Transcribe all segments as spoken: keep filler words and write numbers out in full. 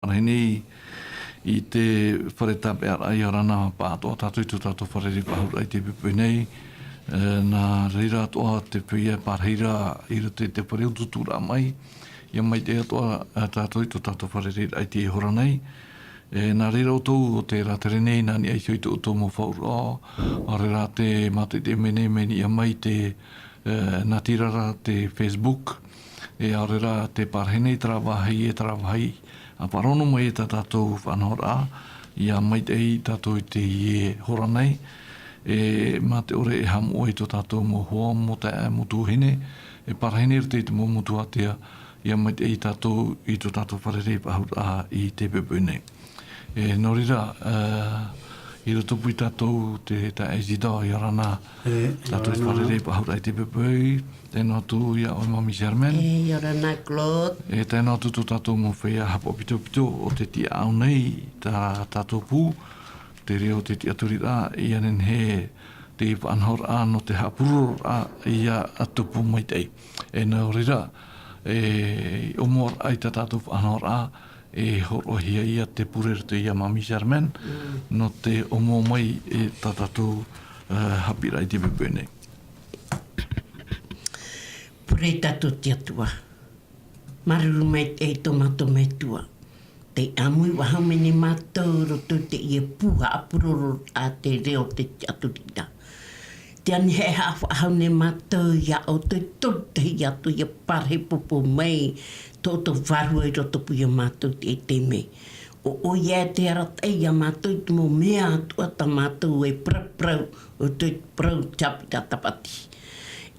Parahi nei i te fare tāpeʻaraʻa ʻia ora na pāʻatoʻa tātou i tō tātou fare rei faʻahou raʻa i teie poʻipoʻi nei. E, nā reira atoʻa te feiā e pārahi ra i roto i te fare utuuturaʻa mai. ʻIa maitaʻi atoʻa, e, tātou i tō tātou fare rei raʻa i teie hora nei. E, nā reira ʻoutou o te rātere nei, nā niʻa iho i tō ʻoutou mau faʻaueraʻa, ʻaore rā te mātou i te mea nei, mea niʻa mai te, e, nā tīrara te Facebook, e, ʻaore rā te parahi nei, terā vāhi e terā vāhi, ʻa faʻaroʻo mai e tā tātou faʻanahoraʻa, ʻia maitaʻi tātou i teie hora nei, e, mā te ʻore e haʻamoʻe i tō tātou mau hoa, mau taeaʻe, mau tuahine, e parahi nei i roto i te mau motu ātea, ʻia maitaʻi tātou i tō tātou fare rei faʻahou raʻa i teie poʻipoʻi nei. E, nō reira, e, i rotopū ia tātou te taeaʻe Isidore, ʻia ora na. E, ʻia ora na. Tātou i te fare rei faʻahou raʻa i teie poʻipoʻi, tae noa atu ia ʻoe Mami Germaine. E, ʻia ora na Claude. E, tae noa atu tō tātou mau feiā haʻapaʻo pitopito o te tiʻaʻau nei, tā tātou pū, te reo o te tiʻaturiraʻa, ʻia nehenehe te faʻanahoraʻa nō te haʻapurororaʻa ʻia tupu maitaʻi. E, nō reira, e, ʻōmuaraʻa i tā tātou faʻanahoraʻa, e hōroʻahia ia te pure i roto ia Mami Germaine, nō te ʻōmua mai e tā tātou, e, haʻapiʻiraʻa i teie poʻipoʻi nei. Pure tātou i te Atua. Māuruuru maitaʻi tō mātou Metua. Tē ʻāmui faʻahou mai nei mātou i roto i teie pū haʻapurororaʻa te reo o te tiʻaturiraʻa. Tē ani haʻafaʻahou nei mātou ia ʻoutou i te toru tahi atu ʻia pārahi pōpō mai tō ʻoutou Vārua i rotopū ia mātou i teie nei. ʻO ʻoia e te arataʻi ia mātou i te mau mea atoʻa tā mātou e paraparau, ʻo te parau te haʻapiʻiraʻa Tāpati.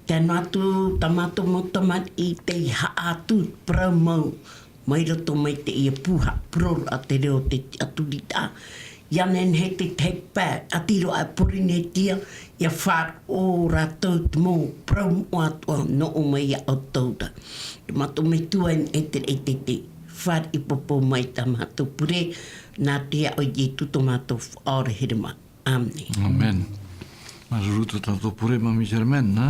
Tae noa atu tā mātou mau tamariʻi tei haʻa atu i te parau mau, mai roto mai i teie pū haʻapurororaʻa te reo o te tiʻaturiraʻa. ʻIa nehenehe te tahi pae ʻāti roa a Pōrīnetia, ʻia faʻaroʻo rātou i te mau parau moʻa atoʻa nō ʻō mai ia ʻoutou ra. Tō mātou Metua e, e te reira te, te fāriʻi pōpō mai tā mātou pure, nā te iʻoa o Ietu tō mātou Faʻaora here mā. ʻĀmene. ʻĀmene. Māuruuru tō tātou pure, Mami Germaine, nā.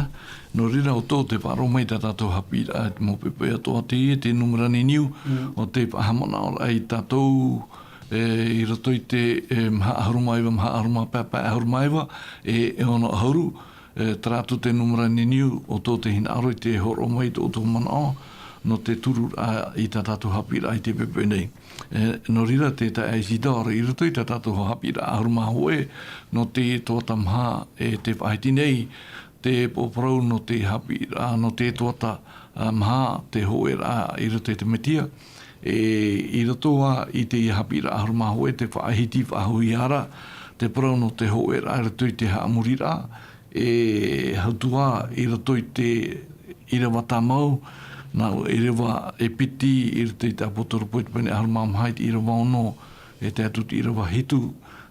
Nō reira ʻoutou tē faʻaroʻo mai tā tātou haʻapiʻiraʻa i te mau poʻipoʻi atoʻa, teie te nūmera niniu, ʻo tē faʻahaʻamanaʻoraʻa ia tātou, e, i roto i te, e, maha ʻahuru mā iva, maha ʻahuru mā pae, pae ʻahuru mā iva, e, e ono ʻahuru, e, terā atu te nūmera niniu, ʻoutou tē hinaʻaro i te hōroʻa mai i tō ʻoutou manaʻo, nō te tururaʻa i tā tātou haʻapiʻiraʻa i teie poʻipoʻi nei. E, nō reira te taeaʻe Isidore, i roto i tā tātou haʻapiʻiraʻa ʻahuru mā hōʻē, nō te tuatāmaha, e tē faʻahiti nei, te pōparau nō te haʻapiʻiraʻa, nō te tuatā, a, maha, te hōʻēraʻa i roto i te Metia. E, i roto ā i te haʻapiʻiraʻa ʻahuru mā hōʻē, tē faʻahiti faʻahou ia ra, te parau nō te hōʻēraʻa i roto i te haʻamoriraʻa, e hautua i roto i te ʻīrava tāmau, nā ʻīrava e piti i roto i te ʻApotarupo i te pene ʻahuru mā maha i te ʻīrava ono, e tae atu i te ʻīrava hitu,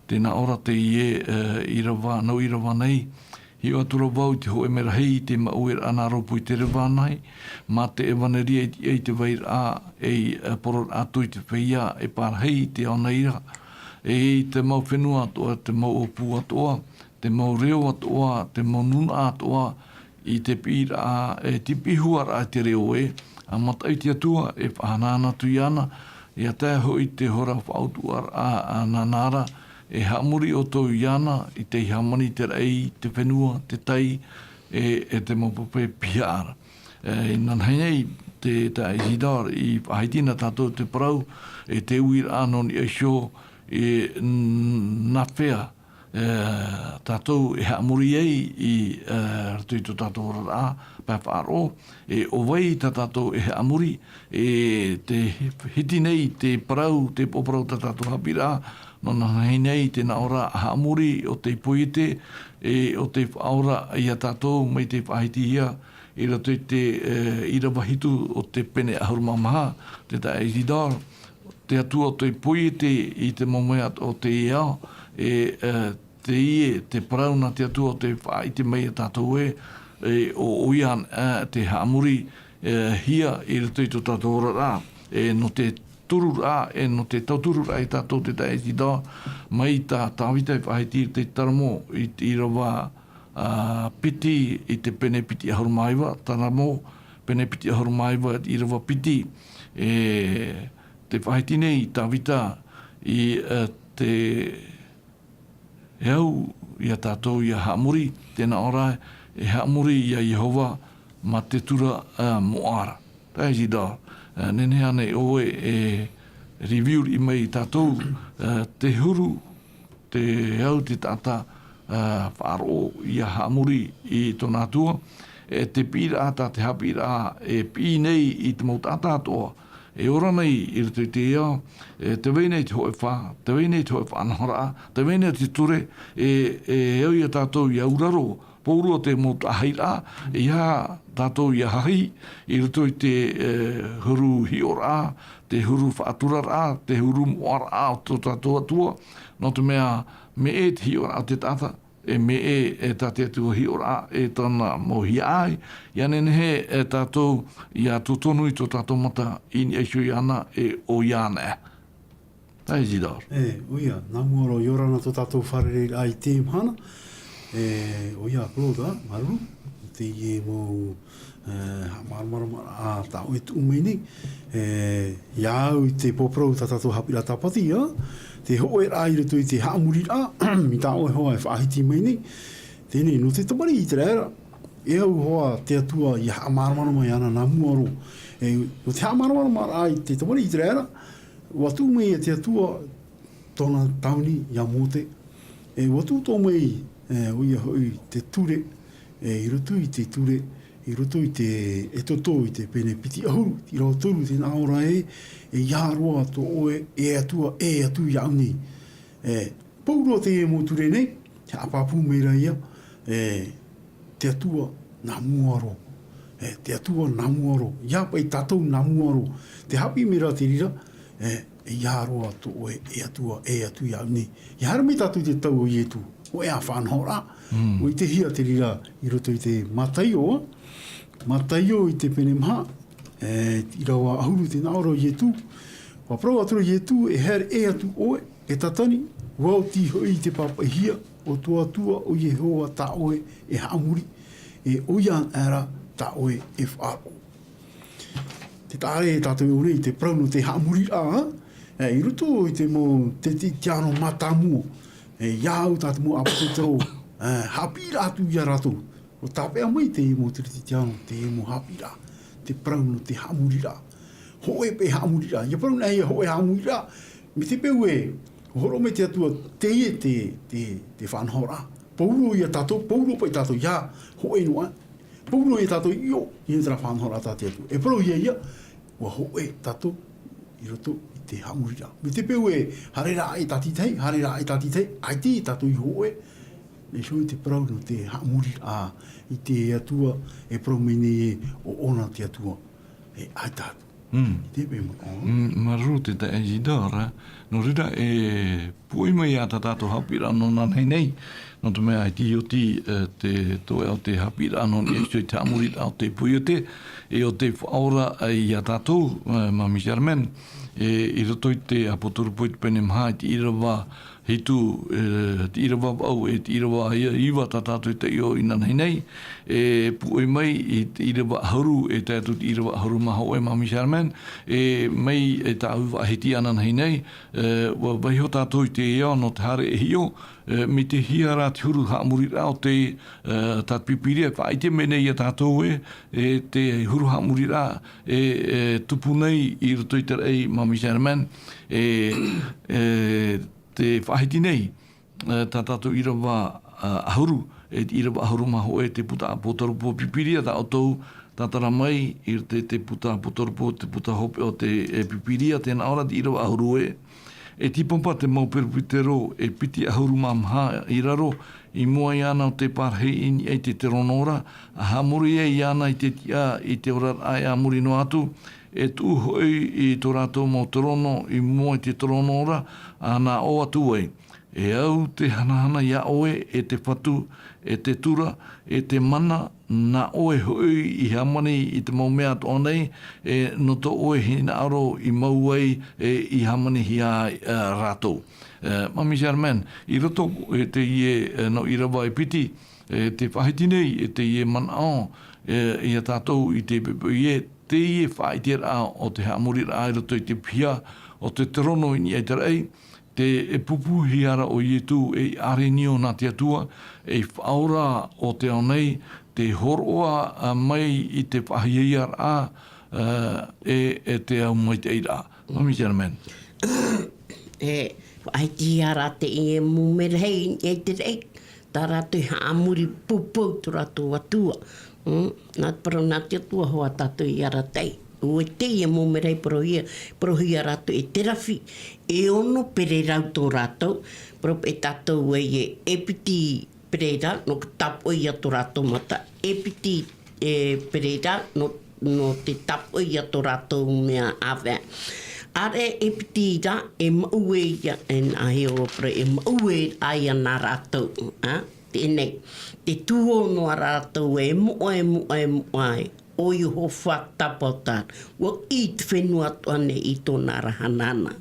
tē nā ʻō ra teie, e, ʻīrava, nau ʻīrava nei, hiʻo atu ra vau i te hōʻē merahi i te maʻueraʻa nā rōpū i te reva nei, mā te ʻevaneria i, i te vairaʻa, e, e pororaʻa atu i te feiā, e pārahi i te ao nei ra, e i te mau fenua atoʻa, te mau ʻōpū atoʻa, te mau reo atoʻa, te mau nūnaʻa atoʻa, i te piʻiraʻa, e te piʻihuaraʻa i te reo ē, ʻa mataʻu i te Atua, e faʻahanaana atu iāna, ʻia tae hoʻi te hora faʻautuʻaraʻa, ʻa nāna ra, e haʻamori ʻoutou iāna, i te hāmani, te raʻi, te fenua, te tai, e, e te mau pape pihaʻa ra. E, inanahi nei, te, tā Isidore i faʻahiti nā tātou te parau, e te uiraʻa nō niʻa iho, e, n-, nā fea, e, tātou e haʻamori ai i, e, roto i tō tātou oraraʻa, pae faʻaroʻo, e ʻo vai tā tātou e haʻamori, e tē hiti nei te parau, te pōparau tā tātou haʻapiʻiraʻa, nō nānahi nei te nā ʻō ra haʻamori o te poiete, e ʻo tē faʻaora ia tātou mai te faʻahitihia, i roto i te, e, ʻīrava hitu o te pene ʻahuru mā maha, te taeaʻe Isidore, te Atua o te poiete i te mau mea o te ao, e, e, teie, te parau nā te Atua o tē faʻaʻite mai ia tātou ē, e, ʻo, ʻoia, e, te haʻamori, e, hia i roto i tō tātou oraraʻa, e, nō te tururaʻa, e, nō te tautururaʻa ia tātou te taeaʻe Isidore, mai tā Tāvita i faʻahiti i te Taramo, i te ʻīrava, a, piti, i te pene piti ʻahuru mā iva, Taramo, pene piti ʻahuru mā iva, ʻīrava piti, e, te faʻahiti nei Tāvita i, ā, te, e au ia tātou ia haʻamori, tē nā ʻō ra, e haʻamori ia Iehova mā te tura, ā, moʻa ra. Taeaʻe Isidore, ā, nehenehe ānei ʻoe e review-riʻi mai ia tātou, ā, te huru, te au te taʻata, ā, faʻaroʻo ia haʻamori i tōna Atua, e te piʻiraʻa tā te haʻapiʻiraʻa e piʻi nei i te mau taʻata atoʻa, e ora nei i roto i te ao, e tē vai nei te hōʻē fā, tē vai nei te hōʻē faʻanahoraʻa, tē vai nei te ture, e, e au ia tātou ia auraro, Pauroa te mau taʻahiraʻa, e ia tātou ia hahi, i roto i te, e, huru hiʻoraʻa, te huru faʻaturaraʻa, te huru moʻaraʻa o tō tātou Atua, nō te mea, mea ʻē te hiʻoraʻa o te taʻata, e mea ʻē, e tā te Atua hiʻoraʻa, e tōna mau hiaʻai, ia nehenehe, e tātou, ia tōtonu i tō tātou mata, i niʻa iho iāna, e ʻoia anaʻe. Taeaʻe Isidore. E, ʻoia, nā mua roa, ʻia ora na tō tātou fārereiraʻa i teie mahana. E, ʻoia, Claude, māuruuru, i teie mau, e, haʻamāramaramaraʻa tā ʻoe e tuʻu mai nei. E, ia au i te pōporo tā tātou haʻapiʻiraʻa tāpati, ā, te hōʻēraʻa i roto i te haʻamoriraʻa, mai tā ʻoe hoʻi e faʻahiti mai nei. Teie nei, nō te tamariʻi ʻĪteraʻera, e au hoʻi te Atua ia haʻamāramarama iāna nā mua roa. E, nō te haʻamāramaramaraʻa i te tamariʻi ʻĪteraʻera, ʻua tuʻu mai ia te Atua tōna tāvini ia Mōte. E ʻua tuʻu atoʻa mai, e, ʻoia hoʻi te ture, e, i roto i te ture, i roto i te Exodo i te pene piti ʻahuru, ʻīrava toru, tē nā ʻō ra ē, e ʻeiaha roa tō ʻoe e Atua, ʻē atu iāʻu nei. E, pauroa teie mau ture nei, haʻapāpū mai ra ïa, e, te Atua nā mua roa. E, te Atua nā mua roa. ʻIa paʻi tātou nā mua roa. Tē haʻapiʻi mai ra te reira, e, e ʻeiaha roa tō ʻoe e Atua, ʻē atu iāʻu nei. ʻIa haere mai tātou i te tau o Ietu. Hōʻē faʻanahoraʻa. Mm. ʻUa ʻitehia te reira i roto i te Mataio, Mataio i te pene maha, e, ʻīrava ʻahuru, tē nā ʻō ra Ietu. ʻUa parau atu ra Ietu, e haere ʻē atu ʻoe, e Satani, ʻua oti hoʻi i te pāpaʻihia o tō Atua ʻo Iehova tā ʻoe e haʻamori, e ʻoia anaʻe rā tā ʻoe e faʻaroʻo. Tē taʻa ra tātou e ʻore i te parau nō te haʻamoriraʻa, e, i roto i te mau Teretitiano mātāmua, e, ʻia au tā te mau ʻāpōsetolo, e, haʻapiʻiraʻa atu ia rātou. ʻUa tāpeʻa mai te mau Teretitiano, te mau haʻapiʻiraʻa, te parau nō te haʻamoriraʻa. Hōʻē paʻi haʻamoriraʻa. ʻIa parau anaʻe ïa hōʻē haʻamoriraʻa, mai te peu ē, ʻua hōroʻa mai te Atua, teie te, te, te faʻanahoraʻa. Pauroa ia tātou, pauroa paʻi tātou, ʻia hōʻē noa. Pauroa ia tātou, ʻio, ʻia terā faʻanahoraʻa tā te Atua. E parau ïa ïa, ʻua hōʻē tātou i roto i te haʻamoriraʻa. Mai te peu ē, haere rā ʻē tātaʻitahi, haere rā ʻē tātaʻitahi, ʻaita tātou i hōʻē, e hoʻi te parau nō te haʻamoriraʻa i te Atua, e parau mai nei ē, ʻo ʻōna te Atua, e ʻaita atu. Mm. I te peu manaʻo. Mm, māuruuru te taeaʻe Isidore, nō reira e pūʻoi mai ā tā tātou haʻapiʻiraʻa nō nānahi nei, nō te mea ʻaita i oti, e, te, tō ʻoe te haʻapiʻiraʻa nō niʻa iho i te haʻamoriraʻa o te poiete, e ʻo tei faʻaora, e, ia tātou, e, Māmī Germaine, e, i roto i te Apotorupo i te pene maha i te ʻīrava hitu, e, te ʻīrava vaʻu, e te ʻīrava ia iva tā tātou i taiʻo inanahi nei, e pūʻoi mai i te ʻīrava ʻahuru, e tae atu te ʻīrava ʻahuru mā hōʻē Māmī Germaine, e mai e tāʻu faʻahiti ananahi nei, e, ʻua vaiiho tātou i te ao nō te haere e hiʻo, e, mai te hea rā te huru haʻamoriraʻa o te, e, tā te Pīpīria e faʻaʻite mai nei ia tātou ē, e te huru haʻamoriraʻa e, e tupu nei i roto i te raʻi Māmī Germaine, e, e, te faʻahiti nei, e, tā tātou ʻīrava, e, ʻahuru, e te ʻīrava ʻahuru mā hōʻē te puta Apotorupo Pīpīria tā ʻoutou tātara mai, i te, te puta Apotorupo, te puta hopeʻa o te, e, Pīpīria, tē nā ʻō ra te ʻīrava ʻahuru ē, e tīpapa te mau peresetero e piti ʻahuru mā maha i raro, i mua iāna ʻo tei pārahi i niʻa i te terōno ra, ʻa haʻamori ai iāna i te tiʻa i te oraraʻa e a muri noa atu, e tuʻu hoʻi i tō rātou mau terōno i mua i te terōno ra, ʻa nā ʻō atu ai. E au te hanahana ia ʻoe, e te Fatu, e te Tura, e te Mana, nā ʻoe hoʻi i hāmani i te mau mea atoʻa nei, e nō tō ʻoe hinaʻaro i mau ai, e i hāmanihia ai, e, rātou. E, Māmī Germaine, i roto i teie, e, nau ʻīrava e piti, e, tē faʻahiti nei, e, teie manaʻo, e, ia tātou i te poʻipoʻi ē, teie faʻaʻiteraʻa o te haʻamoriraʻa i roto i te piha, o te terono i niʻa i te raʻi, te pūpūhia ra ʻo Ietu ei ʻārenio nā te Atua, ei faʻaora o te ao nei, te hōroʻa mai i te faʻahiahiaraʻa, ā, e, e te au maitaʻiraʻa. Mami Chairman. E, faʻahitihia ra teie mau merahi e te raʻi, tā rātou i haʻamori poupou tō rātou Atua. Mm, nā te parau nā te Atua hoʻi tātou i arataʻi. ʻUa teie mau merahi parauhia, parauhia rātou e te rafi, e ono pererau tō rātou, parau paʻi tātou e, e piti perera, nō te tāpoʻi ia tō rātou mata, e piti, e, perera, nō, nō te tāpoʻi ia tō rātou mea ʻāvae. ʻAreʻa e piti ra, e maʻue ia, e nā hea ʻoe parau, e maʻue ia nā rātou, ā? Teie nei, te tuō noa rātou e moʻa, e moʻa, e moʻa, e ʻo Iehova te Tapaota ra. ʻUa ʻī te fenua atoʻa nei i tōna ra hanahana.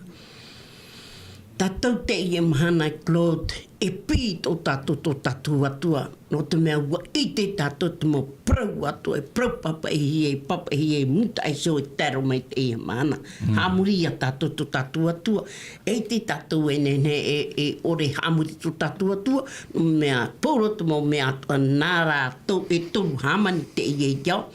Tātou teie mahana Claude, e pī tō tātou, tō tātou Atua, nō te mea ʻua ʻite tātou te mau parau atoʻa, e parau papaʻihia, e papaʻihia, e mūtaʻa iho e tae roa mai i teie mahana. Mm. Haʻamori ia tātou tō tātou Atua, e ʻite tātou e nehenehe e, e ʻore haʻamori tō tātou Atua, nō te mea, pauroa te mau mea atoʻa nā rātou e toru hāmani teie ao.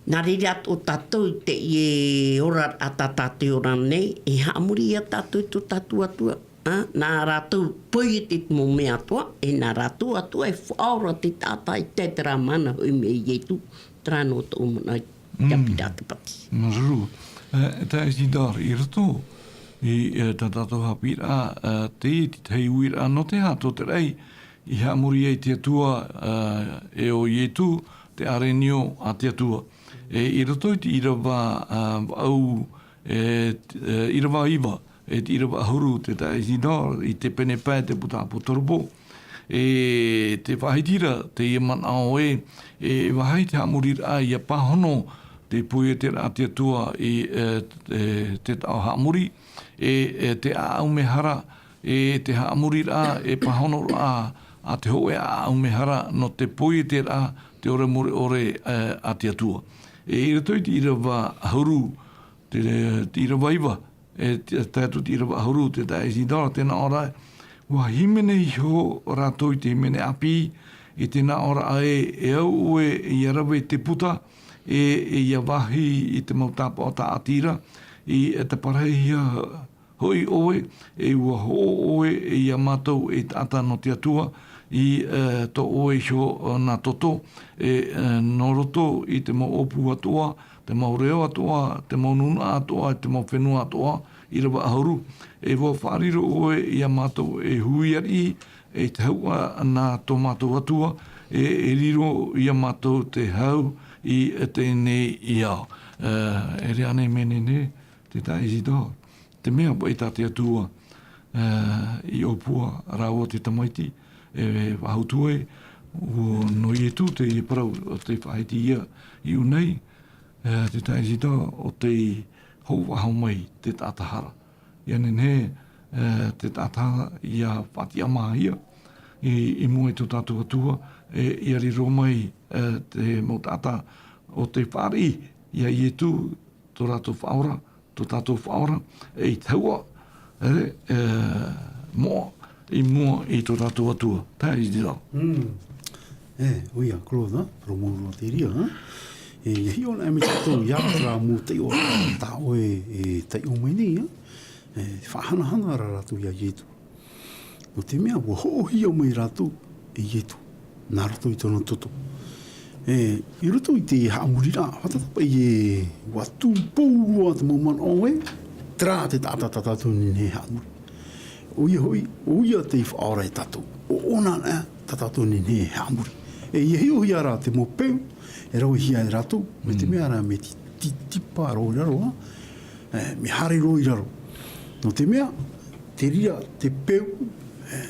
Nā reira atoʻa tātou i teie oraraʻa tā tātou e ora nei, e haʻamori ia tātou i tō tātou Atua, ā, nā rātou poiete te mau mea atoʻa, e nā rātou atoʻa e faʻaora te taʻata i te tahi mahana hoʻi mai Ietu, terā noa tōʻu manaʻo, Mm. Te piti, te piti. Māuruuru. E, tā Isidore, i roto i, e, tā tātou haʻapiʻiraʻa, e, te, te tahi uiraʻa nō te aha, tō te raʻi i haʻamori ai te Atua, e, e ʻo Ietu, te ʻārenio a te Atua. E, i roto i te ʻīrava, e, vaʻu, e, t-, e, ʻīrava iva, e te ʻīrava ʻahuru, tē taʻa Isidore, i te pene pae te puta ʻāpōsetolo Paula. E tē faʻahiti ra teie manaʻo ē, e, e vāhi te haʻamoriraʻa ʻia pāhono te poieteraʻa a te Atua i, e, e, te taʻo haʻamori, e, e te ʻāʻau mehara, e te haʻamoriraʻa, e pāhonoraʻa a te hōʻē ʻāʻau mehara nō te poieteraʻa, te ʻore mure ʻore, e, a te Atua. E i roto i te ʻīrava ʻahuru, te, te ʻīrava iva, e te, tae atu te ʻīrava ʻahuru, tē taʻa Isidore, tē nā ʻō ra, ʻua hīmene iho rātou i te hīmene ʻāpī, i te nā ʻō ra ē, e au ʻoe ʻia rave i te puta, e, e ʻia vāhi i te mau tāpaʻo tāʻatiraʻa, i, e tāparahihia hoʻi ʻoe, e ʻua hoʻo ʻoe ia mātou ei taʻata nō te Atua, i, e, tō ʻoe iho, e, nā toto, e, e, nō roto i te mau ʻōpū atoʻa, te mau reo atoʻa, te mau nūnaʻa atoʻa, te mau fenua atoʻa, ʻīrava ʻahuru, e ʻua faʻariro ʻoe ia mātou ei hui ariʻi, ei tahuʻa nā tō mātou Atua, e, e riro ia mātou te hau i teie nei ao. E, e ʻere ānei mea nehenehe, tē taʻa Isidore, te mea paʻi tā te Atua, e, i ʻōpua rāua te Tamaiti, e, faʻahou atu ai, ʻo, nō Ietu teie parau, ʻo tē faʻahiti ia i ʻō nei, e, tē taʻa Isidore, ʻo tei hoʻo faʻahou mai te taʻata hara. ʻIa nehenehe, e, te taʻata hara ʻia faʻatiʻamāhia i, i mua i tō tātou Atua, e, ʻia riro mai, e, te mau taʻata ʻo tē fāriʻi ia Ietu, tō rātou Faʻaora, tō tātou Faʻaora, e i taua, e, e, moʻa i mua i tō tātou Atua, tae i te rā. Mm. E, ʻoia, Claude, ā, parau maoro te reira, ā. E, ʻia hiʻo anaʻe mai tātou, ʻia rā terā mau taiʻo, tā ʻoe e taiʻo mai nei, ā. E, faʻahanahana ra rātou ia Ietu. Nō te mea, ʻua hoʻohia mai rātou e Ietu, nā roto i tōna toto. E, i roto i te haʻamoriraʻa, fātata paʻi ē, ʻua tūpou roa te mau manaʻo ē, terā te taʻata tā tātou e nehenehe e haʻamori. ʻOia hoʻi, ʻoia tei faʻaora ia tātou. ʻO ʻōna anaʻe tā tātou e nehenehe e haʻamori. E, ʻia hiʻohia ra te mau peu, e ravehia e rātou, mai te Mm. mea ra mea ti-, ti-, tipa roa i raro, ā. E, mea haere roa i raro. Nō te mea, te reira, te peu, e,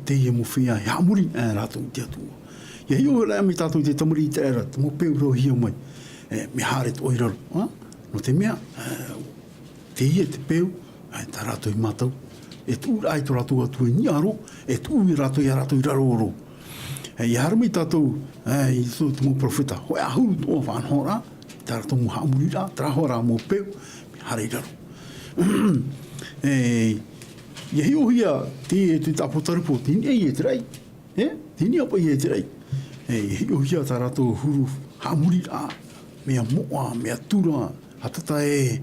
teie mau feiā e haʻamori, e, rātou i te Atua. ʻIa hiʻo anaʻe mai tātou i te tamariʻi ʻĪteraʻera, te mau peu e ravehia mai, e, mea haere atoʻa i raro, ā? Nō te mea, e, teie te peu, e, tā rātou i mātau, e tuʻu ra ai tō rātou Atua i niʻa roa, e tuʻu ia rātou, ia rātou i raro roa. E, ʻia haere mai tātou, e, i tō te mau perofeta, hōʻē ʻahuru atoʻa faʻanahoraʻa, tā rātou mau haʻamoriraʻa, terā hoʻi rā mau peu, mea haere i raro. E, ia hiʻohia te, te tāpōtarupo, te niʻa i te raʻi. E, te niʻa paʻi i te raʻi. E, ia hiʻohia tā rātou huru haʻamuriraʻa, mea moʻa, mea tura, ʻaita e,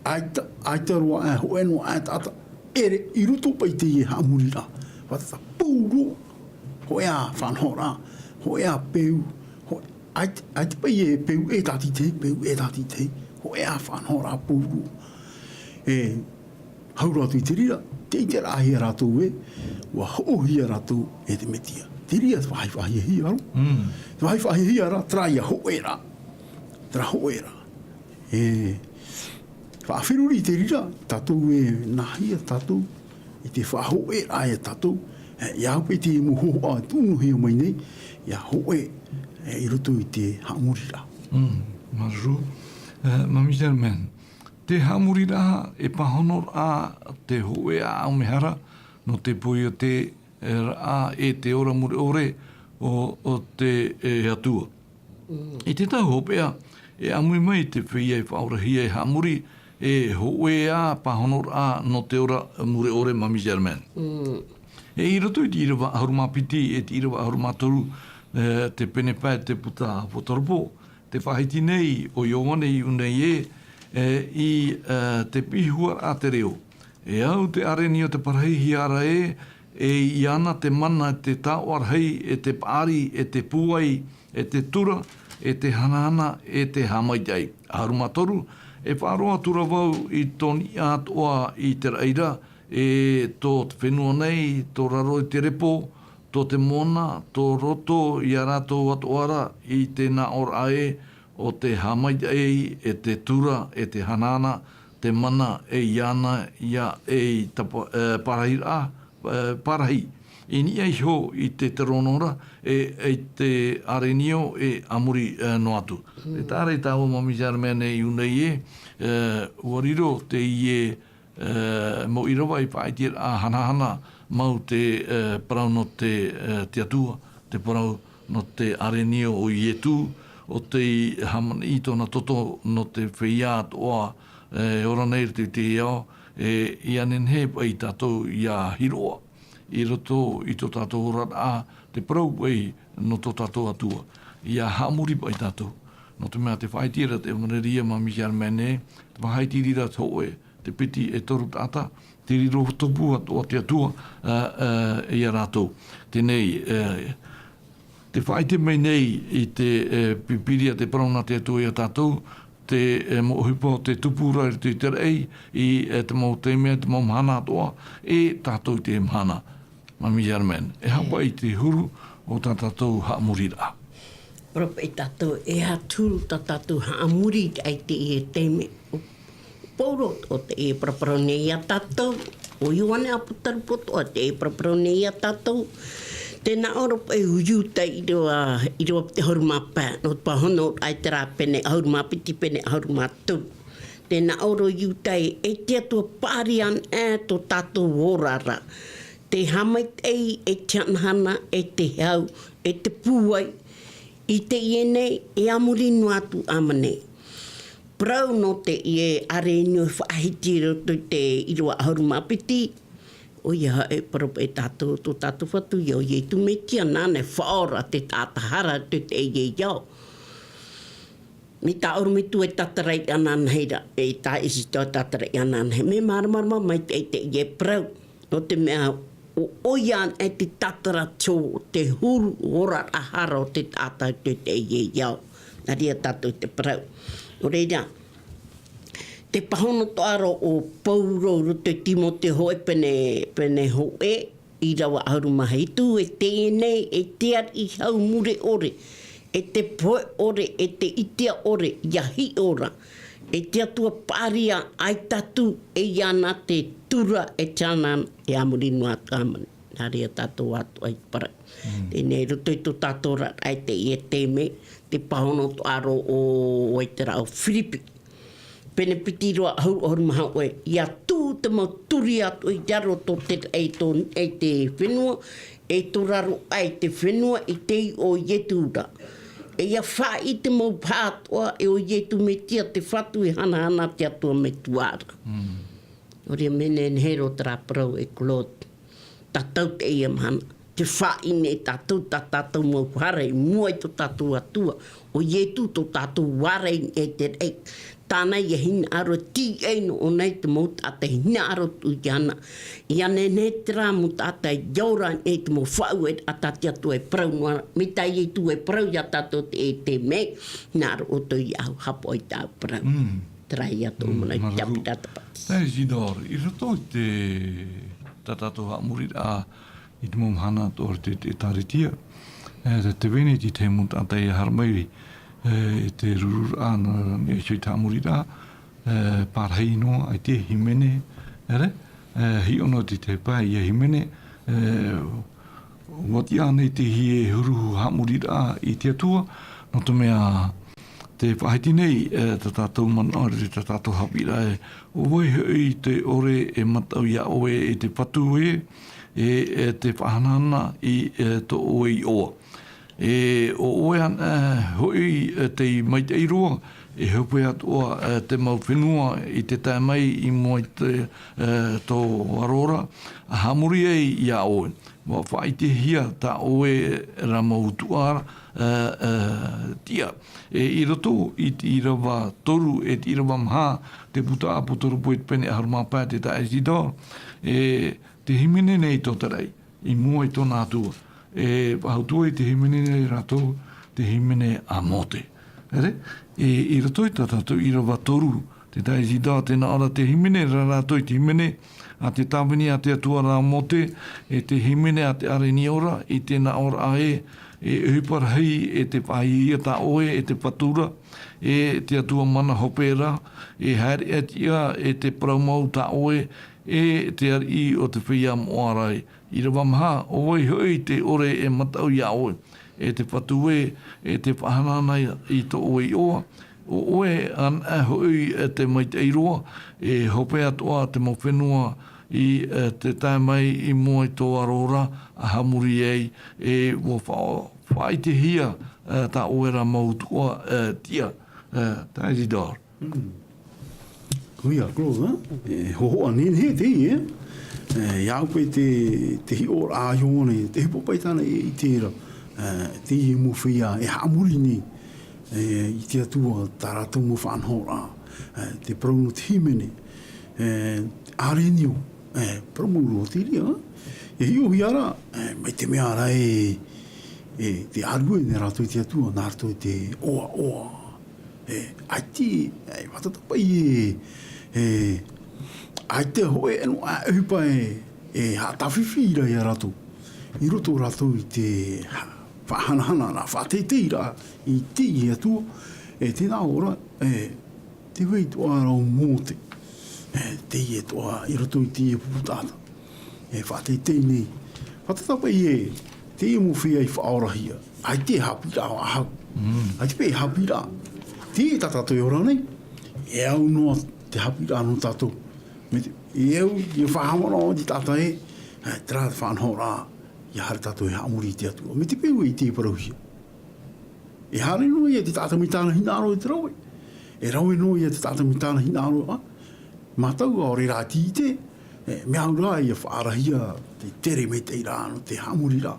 ʻaita, ʻaita roa e, hōʻē noa e taʻata, ʻere i roto paʻi i teie haʻamuriraʻa. Fātata pauroa, hōʻē ā faʻanahoraʻa, hōʻē ā peu, hō-, ʻaita, ʻaita paʻi e peu e tātaʻitahi, peu e tātaʻitahi, hōʻē ā faʻanahoraʻa pauroa. E, hau roa atu i te reira, tē ʻiteraʻahia rātou ē, ʻua hoʻohia rātou e te Metia. Te reira te faʻahiahiahia, aro? Mm. Te faʻahiahiahia ra, terā ia hōʻē ra. Terā hōʻē ra. E, faʻaferuri i te reira, tātou e nāhea tātou, i te faʻahōʻēraʻa ia tātou, e, ia au paʻi te mau hōhoʻa e tuʻunuhia mai nei, ia hōʻē, e, i roto i te haʻamuriraʻa. Mm, māuruuru. E, Mami Germaine, te haʻamuriraʻa, e pāhonoraʻa, te hōʻēraʻa ʻaumehara, nō te poioti raʻa e te ora mure ʻore o, o te, e, Atua. Mm. I te tau hopeʻa, e ʻāmui mai te feiā i faʻaorahia e haʻamuri, e hōʻē ā pāhonoraʻa nō te ora mure ʻore, Mami Germaine. Mm. E i roto i te ʻīrava ʻahuru mā piti, e te ʻīrava ʻahuru mā toru, e, te pene pae te puta Apotarupo, tē faʻahiti nei ʻo Ioane i ʻō nei ē, e, i, e, te piʻi huaraʻa te reo. E au te ʻārenio tē parahihia ra ē, e iāna te mana, te taoʻa rahi, e te paʻari, e te pūai, e te tura, e te hanahana, e te haʻamaitaʻi. ʻAhuru mā toru, e faʻaroʻo atura vau i tō niʻa atoʻa i te raʻi ra, e tō te fenua nei, tō raro i te repo, tō te moana, tō roto ia rātou atoʻa ra, i te naʻoraʻa ē, ʻo te haʻamaitaʻi, e te tura, e te hanahana, te mana, e iāna, ia e i tapa-, e, parahiraʻa, e, parahi. I niʻa iho i te terono ra, e, e te ʻārenio, e a muri, e, noa atu. Mm. E tāʻara i tāua Mami Germaine i ʻō nei ē, e, ʻua riro teie, e, mau ʻīrava i faʻaʻiteraʻa hanahana mau te, e, parau nō te, e, te Atua, te parau nō te ʻārenio o Ietu, ʻo tei hāmani i tōna toto nō te feiā atoʻa, e, ora nei i te, te ao, e, ʻia nehenehe paʻi tātou ʻia hiroʻa i roto i tō tātou oraraʻa, te parau paʻi nō tō tātou Atua. ʻIa haʻamori paʻi tātou. Nō te mea tē faʻaʻite ra te ʻevanelia Mami Germaine, tē faʻaʻite ra te hōʻē, te piti e toru taʻata, tē riro tupu atoʻa te Atua, ā, ā, ia rātou. Teie, ā, tē faʻaʻite mai nei i te, ā, Pīpīria te parau nā te Atua ia tātou, te, ā, mau ʻohipa o te tupu ra i roto i te raʻi, i, ā, te mau taime, te mau mahana atoʻa, e tātou i te mahana. Mami Germaine, e aha paʻi te huru o tā tātou haʻamoriraʻa? Parau paʻi tātou, e aha te huru tā tātou haʻamoriraʻa i teie taime? Paulo, ʻo tē paraparau nei ia tātou, ʻo Ioane ʻĀpōtarupo atoʻa tē paraparau nei ia tātou, tē nā ʻō ra paʻi ʻo Iuta i te ʻīrava, ʻīrava piti ʻahuru mā pae, nō te pāhonoraʻa i terā pene ʻahuru mā piti, pene ʻahuru mā toru. Tē nā ʻō ra ʻo Iuta ē, e te Atua paʻari anaʻe tō tātou oraraʻa. Te haʻamaitaʻi, e te hanahana, e te hau, e te pūai, i teie nei, e a muri noa atu ʻāmui nei. Parau nō teie ʻārenio e faʻahiti i roto i te ʻīrava ʻahuru mā piti, ʻoia e parau paʻi tātou, tō tātou Fatu ia ʻo Ietu Metia, nāna e faʻaora te taʻata hara i teie ao. Mai tā ʻorometua e tātara iāna ananahi ra, e tā ʻIsita e tātara iāna ananahi. Mea māramarama maitaʻi teie parau. Nō te mea, ʻo, ʻoia anaʻe te tātara tō te huru oraraʻa hara o te taʻata i teie ao. Nā reira tātou i te parau. Nō reira, te pāhonoraʻa atoʻa ʻo Paulo i roto i Timoteo hōʻē pene, pene hōʻē, ʻīrava ʻahuru mā hitu, e teie nei, e te ariʻi hau mure ʻore, e te pohe ʻore, e te ʻitea ʻore, ʻia hiʻo ra. E te Atua paʻari anaʻe tātou, e iāna te tura, e te hanahana, e a muri noa atu ʻāmui nei. Nā reira tātou atoʻa i te parau. Mm. Teie nei, i roto i tō tātou oraraʻa i teie taime, te pāhonoraʻa atoʻa ʻo, ʻo Ioane i te raʻi o Firipi. Pene piti ʻīrava ʻahuru, ʻahuru mā hōʻē, ʻia tuʻu te mau turi atoʻa i raro tō te, e tō, e te fenua, e tō raro aʻe i te fenua i te iʻoa o Ietu ra. E ʻia faʻaʻite mau paha atoʻa, e ʻo Ietu Metia te Fatu e hanahana te Atua Metua ra. Mm. Nō reira, mea nehenehe roa terā parau e Claude. Tātou teie mahana, te faʻaʻite nei tātou, tā tātou mau fare, i mua i tō tātou Atua, ʻo Ietu tō tātou fare i niʻa i te raʻi. Tāna ia hinaʻaro, tīaʻi noa ʻōna i te mau taʻata e hinaʻaro atu i te hana. ʻIa nehenehe terā mau taʻata e ora i niʻa i te mau faʻaueraʻa tā te Atua e parau noa ra. Mai tā Ietu e parau ia tātou te, e te mea, hinaʻaro ʻoutou iāʻu, haʻapaʻo i tāʻu parau. Mm. Terā ia tōʻu Mm, manaʻo, māuruuru. Te haʻapiʻiraʻa tāpati. Thanks, Isidore. I roto i te, tā tātou haʻamoriraʻa i te mau mahana atoʻa o te, te ʻĒtārētia. E, te, te vai nei te tahi mau taʻata e haere mai, e, i te rururaʻa nō, nō niʻa iho i te haʻamoriraʻa, e, pārahi noa, ʻaita e hīmene, ʻere, e, hiʻo noa te, te pae ia hīmene, e, ʻua tiʻa ānei te hī e huru haʻamoriraʻa i te Atua, nō te mea, tē faʻahiti nei, e, tā tātou manaʻo, ʻere tā tātou haʻapiʻiraʻa ē, ʻo vai hoʻi te ʻore e mataʻu iā ʻoe, e te Fatu ē, e, e te faʻahanahana i, e, tō ʻoe iʻoa. E, ʻo ʻoe anaʻe, e, hoʻi, e, tei maitaʻi roa, e hope atoʻa, e, te mau fenua i te tae mai i mua i te, e, tō aro ra, ʻa haʻamori ai iā ʻoe. ʻUa faʻaʻitehia tā ʻoe ra mau tuʻa, e, e, tiʻa. E, i roto i te ʻīrava toru, e te ʻīrava maha, te puta ʻĀpōsetolo e pene ʻahuru mā pae, te taeaʻe Isidore, e, te hīmene nei tō te raʻi, i mua i tōna Atua. E faʻahou atu ai te hīmene nei rātou, te hīmene a Mōte. ʻEre? E, i roto i tā tātou ʻīrava toru, te taeaʻe Isidore, tē nā ʻō ra te hīmene ra rātou i te hīmene a te tāvini a te Atua ra a Mōte, e te hīmene a te ʻārenio ra, i te nā ʻō ra ē, e ʻohipa rahi, e te faʻahiahia tā ʻoe, e te Fatu ra, e te Atua mana hope ra, e haere ʻatiʻa, e te parau mau tā ʻoe, e te ariʻi o te feiā moʻa ra ē. ʻĪrava maha, ʻo vai hoʻi te ʻore e mataʻu iā ʻoe, e te Fatu ē, e te faʻahanahana i tō ʻoe iʻoa, ʻo ʻoe anaʻe hoʻi e te maitaʻi roa, e hope atoʻa te mau fenua i, e, te tae mai i mua i tō aro ra, ʻa haʻamori ai, e ʻua fa-, faʻaʻitehia, e, tā ʻoe ra mau tuʻa, e, tiʻa, e, taeaʻe Isidore. Mm. Hoi ā, Claude, ā? E hōhoʻa nehenehe teie, ē? E, ʻia au paʻi te, te hiʻoraʻa a Ioane, te ʻohipa paʻi tāna e ʻite ra, e, teie mau feiā e haʻamori nei, e, i te Atua, tā rātou mau faʻanahoraʻa, e, te parau nō te hīmene, e, ʻārenio, e, parau mau roa te reira, ā? E hiʻohia ra, e, mai te mea ra e, e, tē ʻārue nei rātou i te Atua, nā roto i te ʻoaʻoa, e, ʻaita, e, fātata paʻi e, e, ʻaita hōʻē noa ʻohipa e, e haʻatāfifi ra ia rātou. I roto rātou i te ha-, faʻahanahanaraʻa, faʻateiteiraʻa i te Atua, e, tē nā ʻō ra, e, tē vai atoʻa ra ʻo Mōte. E, teie atoʻa i roto i teie pupu taʻata. E faʻateitei nei. Fātata paʻi ē, teie mau feiā i faʻaorahia. ʻAita e haʻapiʻiraʻa faʻahou. Mm. ʻAita paʻi e haʻapiʻiraʻa. Teie tā tātou e ora nei. E au noa te haʻapiʻiraʻa nō tātou. Mai te, e au, ʻia faʻahaʻamanaʻo te taʻata ē, e, terā te faʻanahoraʻa, ʻia haere tātou e haʻamori i te Atua. Mai te peu e ʻite e parauhia. E haere noa ia te taʻata mai tāna hinaʻaro e te rave. E rave noa ia te taʻata mai tāna hinaʻaro, ā, mātau ʻaore rā tītē, e, mea au rā ʻia faʻaorahia te tere maitaʻi ra nō te haʻamoriraʻa.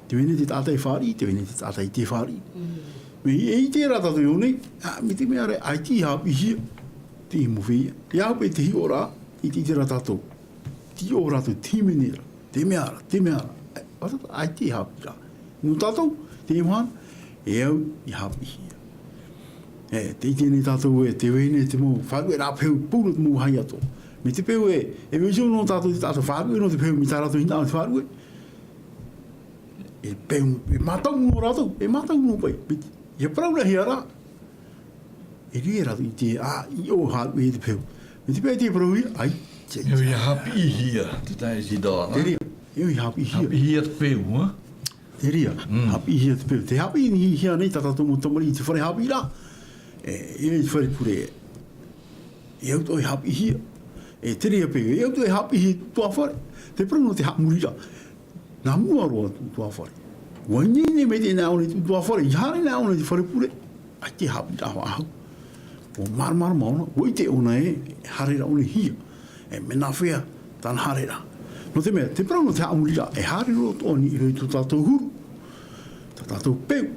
Tē vai nei te taʻata e fāriʻi, tē vai nei te taʻata ʻaita e fāriʻi. Mm. Mai, e ʻite ra tātou i ʻō nei, ā, mai te mea ra, ʻaita i haʻapiʻihia, teie mau feiā. ʻIa au paʻi te hiʻoraʻa, i te ʻite ra tātou. Tē ʻite rātou te hīmene ra, te mea ra, te mea ra. ʻAita, ʻaita e haʻapiʻi ra. Nō tātou, teie mahana, e au i haʻapiʻihia. E, tē ʻite nei tātou ē, tē vai nei te mau faʻarueraʻa pehu, pauroa te mau vāhi atoʻa. Mai te peu ē, e vai iho nō tātou te taʻata faʻaruʻe nō te pehu, mai tā rātou hinaʻaro te faʻaruʻe. E pehu, e mātau noa rātou, e mātau noa paʻi. Mai te, ʻia paraurahia rā. E riro rātou i te, ā, i ʻō haʻaruʻe i te pehu. Mai te peu tē parauhia, ʻaita. E au i haʻapiʻihia, te taeaʻe Isidore, ā? Te reira, e au i haʻapiʻihia. Haʻapiʻihia te pehu, ā? Te reira, Mm. haʻapiʻihia te pehu. Tē haʻapiʻihia nei tā tātou mau tamariʻi i te fare haʻapiʻiraʻa. E, e i te fare pure. E au atoʻa e haʻapiʻihia. E te reira paʻi, e au atoʻa e haʻapiʻihia i te ʻutuāfare. Te parau nō te haʻamoriraʻa. Nā mua roa te ʻutuāfare. ʻUa ineine mai te nā ʻō nei te ʻutuāfare, ʻia haere nā ʻō nei te fare pure. ʻAita e haʻapiʻiraʻa faʻahou. ʻUa māramarama ʻōna, ʻua ʻite ʻōna ē, e haere ra ʻōna i hea. E mea nāfea tāna haereraʻa? Nō te mea, te parau nō te haʻamoriraʻa, e haere roa atoʻa i niʻa i tō tātou huru, tā tātou peu.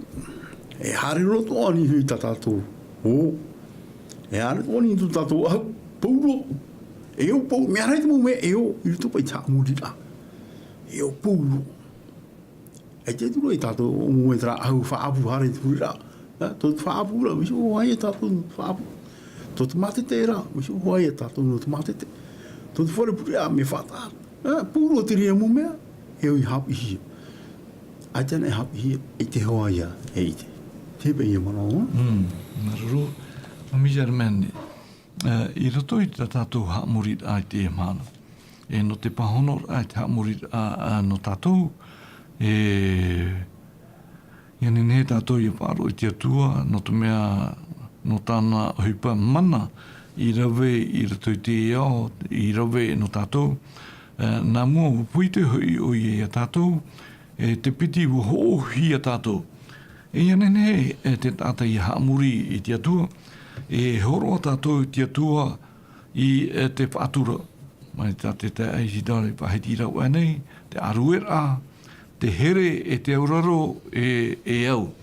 E haere roa atoʻa i niʻa i tā tātou ō. E haere atoʻa i niʻa i tō tātou ʻahu, pauroa. E ō pauroa, mea rahi te mau mea e ō i roto paʻi i te haʻamoriraʻa. E ō pauroa. E te tura i tātou o mua i terā ʻahu faʻaʻapu haere i te pureraʻa. Ā, tō te faʻaʻapu ra, mea hoʻi ia tātou nō te faʻaʻapu. Tō te mātete ra, mea hoʻi ia tātou nō te mātete. Tō te fare pureraʻa, mea faʻataʻa. Ā, pauroa te reira mau mea, e ui haʻapiʻihia. ʻAita anaʻe haʻapiʻihia, e te hoʻi ia, e ʻite. Te paʻi ia manaʻo, ā? Mm, māuruuru. Mami Germaine, ā, i roto i tā tātou haʻamoriraʻa i teie mahana. E nō te pāhonoraʻa i te haʻamoriraʻa, ā, nō tātou, e, ʻia nehenehe tātou ʻia faʻaroʻo i te Atua, nō te mea, nō tāna ʻohipa mana i rave i roto i te ao, i rave nō tātou. Ā, nā mua, ʻua pohe hoʻi ʻoia ia tātou, e te piti ʻua hoʻohia tātou. E ʻia nehenehe, e te taʻata ʻia haʻamori i te Atua, e hōroʻa tātou i te Atua i, e te faʻatura. Mai tā te taeaʻe Isidore i faʻahiti rāveʻa nei, te ʻārueraʻa, te here e te auraro e, e au.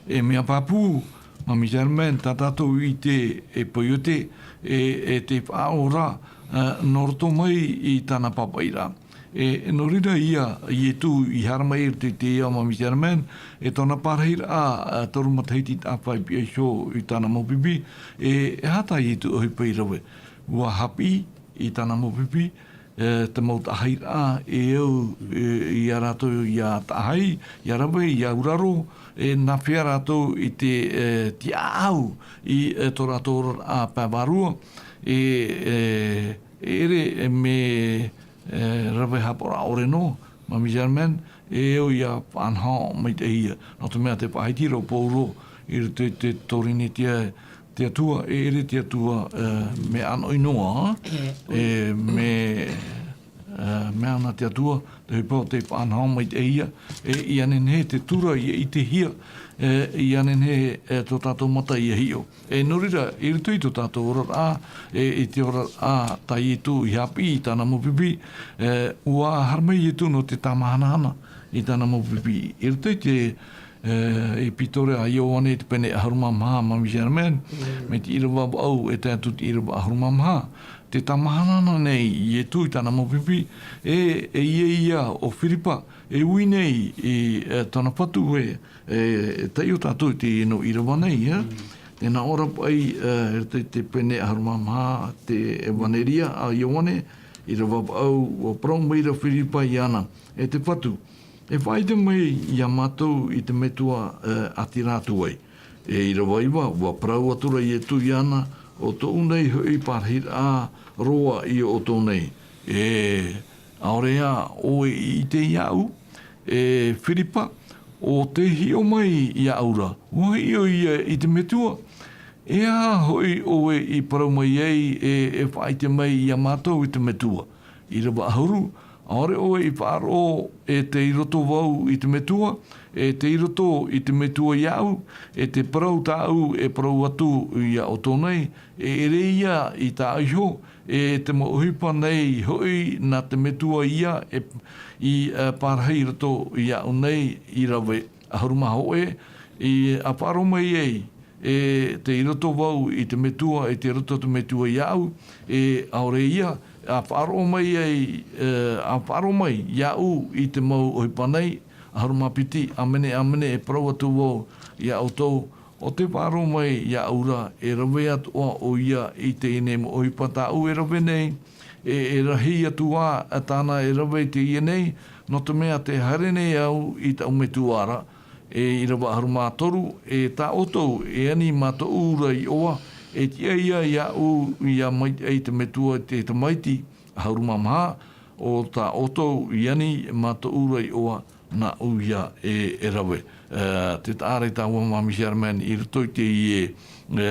E mea pāpū, Mami Germaine, tā tātou ʻite e poiete, e, e te faʻaora, ā, nō roto mai i tāna pāpaʻiraʻa. E, nō reira ia, Ietu i haere mai i roto i te ao, Mami Germaine, e tōna parahiraʻa, ā, toru matahiti taʻa fā i pihaʻi iho i tāna mau pipi, e, e aha tā Ietu ʻohipa i rave? ʻUa haʻapiʻi i tāna mau pipi, e, te mau taʻahiraʻa, e au, e, ia rātou ʻia taʻahi, ʻia rave, ʻia auraro, e, nāfea rātou i te, e, tiʻaʻau i, e, tō rātou oraraʻa pae vārua, e, e, e ʻere, e, mea, e, rave haʻapaʻoraʻa ʻore noa, Mami Germaine, e au ʻia faʻanaho maitaʻihia. Nō te mea te faʻahiti ra ʻo Pauro i roto i te Torinetia, te Atua, e ʻere te Atua, e, mea ʻānoʻi noa, e, e, mea, e, mea ana te Atua, te ʻohipa ʻo tei faʻanaho maitaʻihia, e, ʻia nehenehe te tura ʻia ʻitehia, e, ʻia nehenehe, e, tō tātou mata ʻia hiʻo. E nō reira, i roto i tō tātou oraraʻa, e, i te oraraʻa tā Ietu i haʻapiʻi i tāna mau pipi, e, ʻua haere mai Ietu nō te tāmahanahana i tāna mau pipi. I roto i te, e, ʻepitoria a Ioane i te pene ʻahuru mā maha, Mami Germaine, mm, mai te ʻīrava vaʻu e tae atu te ʻīrava ʻahuru mā maha. Te tāmahanahana nei Ietu i tāna mau pipi, e, e ʻia, ʻo Firipa, e ui nei i, e, tōna Fatu, e, e, e taiʻo tātou i teie nō ʻīrava nei, e? Mm. Tē nā ʻō ra paʻi, e, i roto i te pene ʻahuru mā maha, te ʻEvaneria a Ioane, ʻīrava vaʻu, ʻua parau maira Firipa iāna, e te Fatu, e faʻaʻite mai ia mātou i te Metua, e, ʻāti rā atu ai. E ʻīrava iva, ʻua parau atura Ietu iāna, ʻo tōʻu nei hoʻi parahiraʻa roa ia ʻoutou nei. E, ʻaore ā ʻoe i ʻite iāʻu, e Firipa, ʻo tē hiʻo mai iāʻu ra, ʻua hiʻo ia i te Metua. E aha hoʻi ʻoe i parau mai ai, e, e faʻaʻite mai ia mātou i te Metua? ʻĪrava ʻahuru, ʻaore ʻoe i faʻaroʻo, e tei roto vau i te Metua, e tei roto i te Metua iāʻu, e te parau tāʻu e parau atu ia ʻoutou nei, e ʻere ia i tāʻu iho, e te mau ʻohipa nei hoʻi nā te Metua ia e, i, e, parahi i roto iāʻu nei i rave. ʻAhuru mā hōʻē, i, ʻa faʻaroʻo mai ai, e tei roto vau i te Metua, e tei roto te Metua iāʻu, e ʻaore ia, ʻa faʻaroʻo mai ai, e, ʻa faʻaroʻo mai iāʻu i te mau ʻohipa nei, ʻahuru mā piti, ʻāmene, ʻāmene, e parau atu vau ia ʻoutou, ʻo tē faʻaroʻo mai iāʻu ra, e rave atoʻa ʻoia i teie nei mau ʻohipa tāʻu e rave nei, e, e rahi atu ā tāna e rave i teie nei, nō te mea tē haere nei au i tāʻu Metua ra, e ʻīrava ʻahuru mā toru, e tā ʻoutou e ani mā tōʻu ra iʻoa, e tiʻa ia iāʻu ʻia maitaʻi te Metua i te tamaiti, ʻahuru mā maha, ʻo tā ʻoutou i ani mā tōʻu ra iʻoa, nāʻu ia e, e rave. E, te taʻa ra i tāua Mami Germaine i roto i teie, e,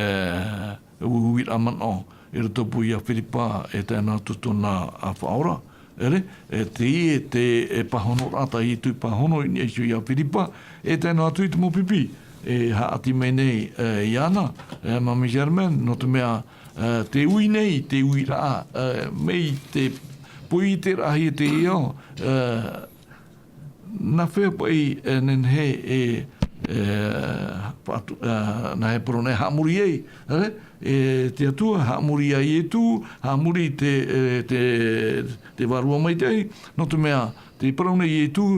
uiraʻa manaʻo, i roto pū ia Firipa, e tae noa atu tōna, ʻa, Faʻaora. ʻEre, e, teie te, e, pāhonoraʻa tā Ietu i pāhono i niʻa iho ia Firipa, e tae noa atu i te mau pipi, e, haʻati mai nei, e, iāna, e, Mami Germaine, nō te mea, Ā, te ui nei, te uiraʻa, ā, mai te poʻi i te rahi e te ao, ā, nā hea paʻi, ā, nehenehe e, e, patu-, ā, nā hea parau nei haʻamori ai, ā, e te Atua, haʻamori ai Ietu, haʻamori te, e, te, te Vārua Maitaʻi, nō te mea, te parau nei Ietu,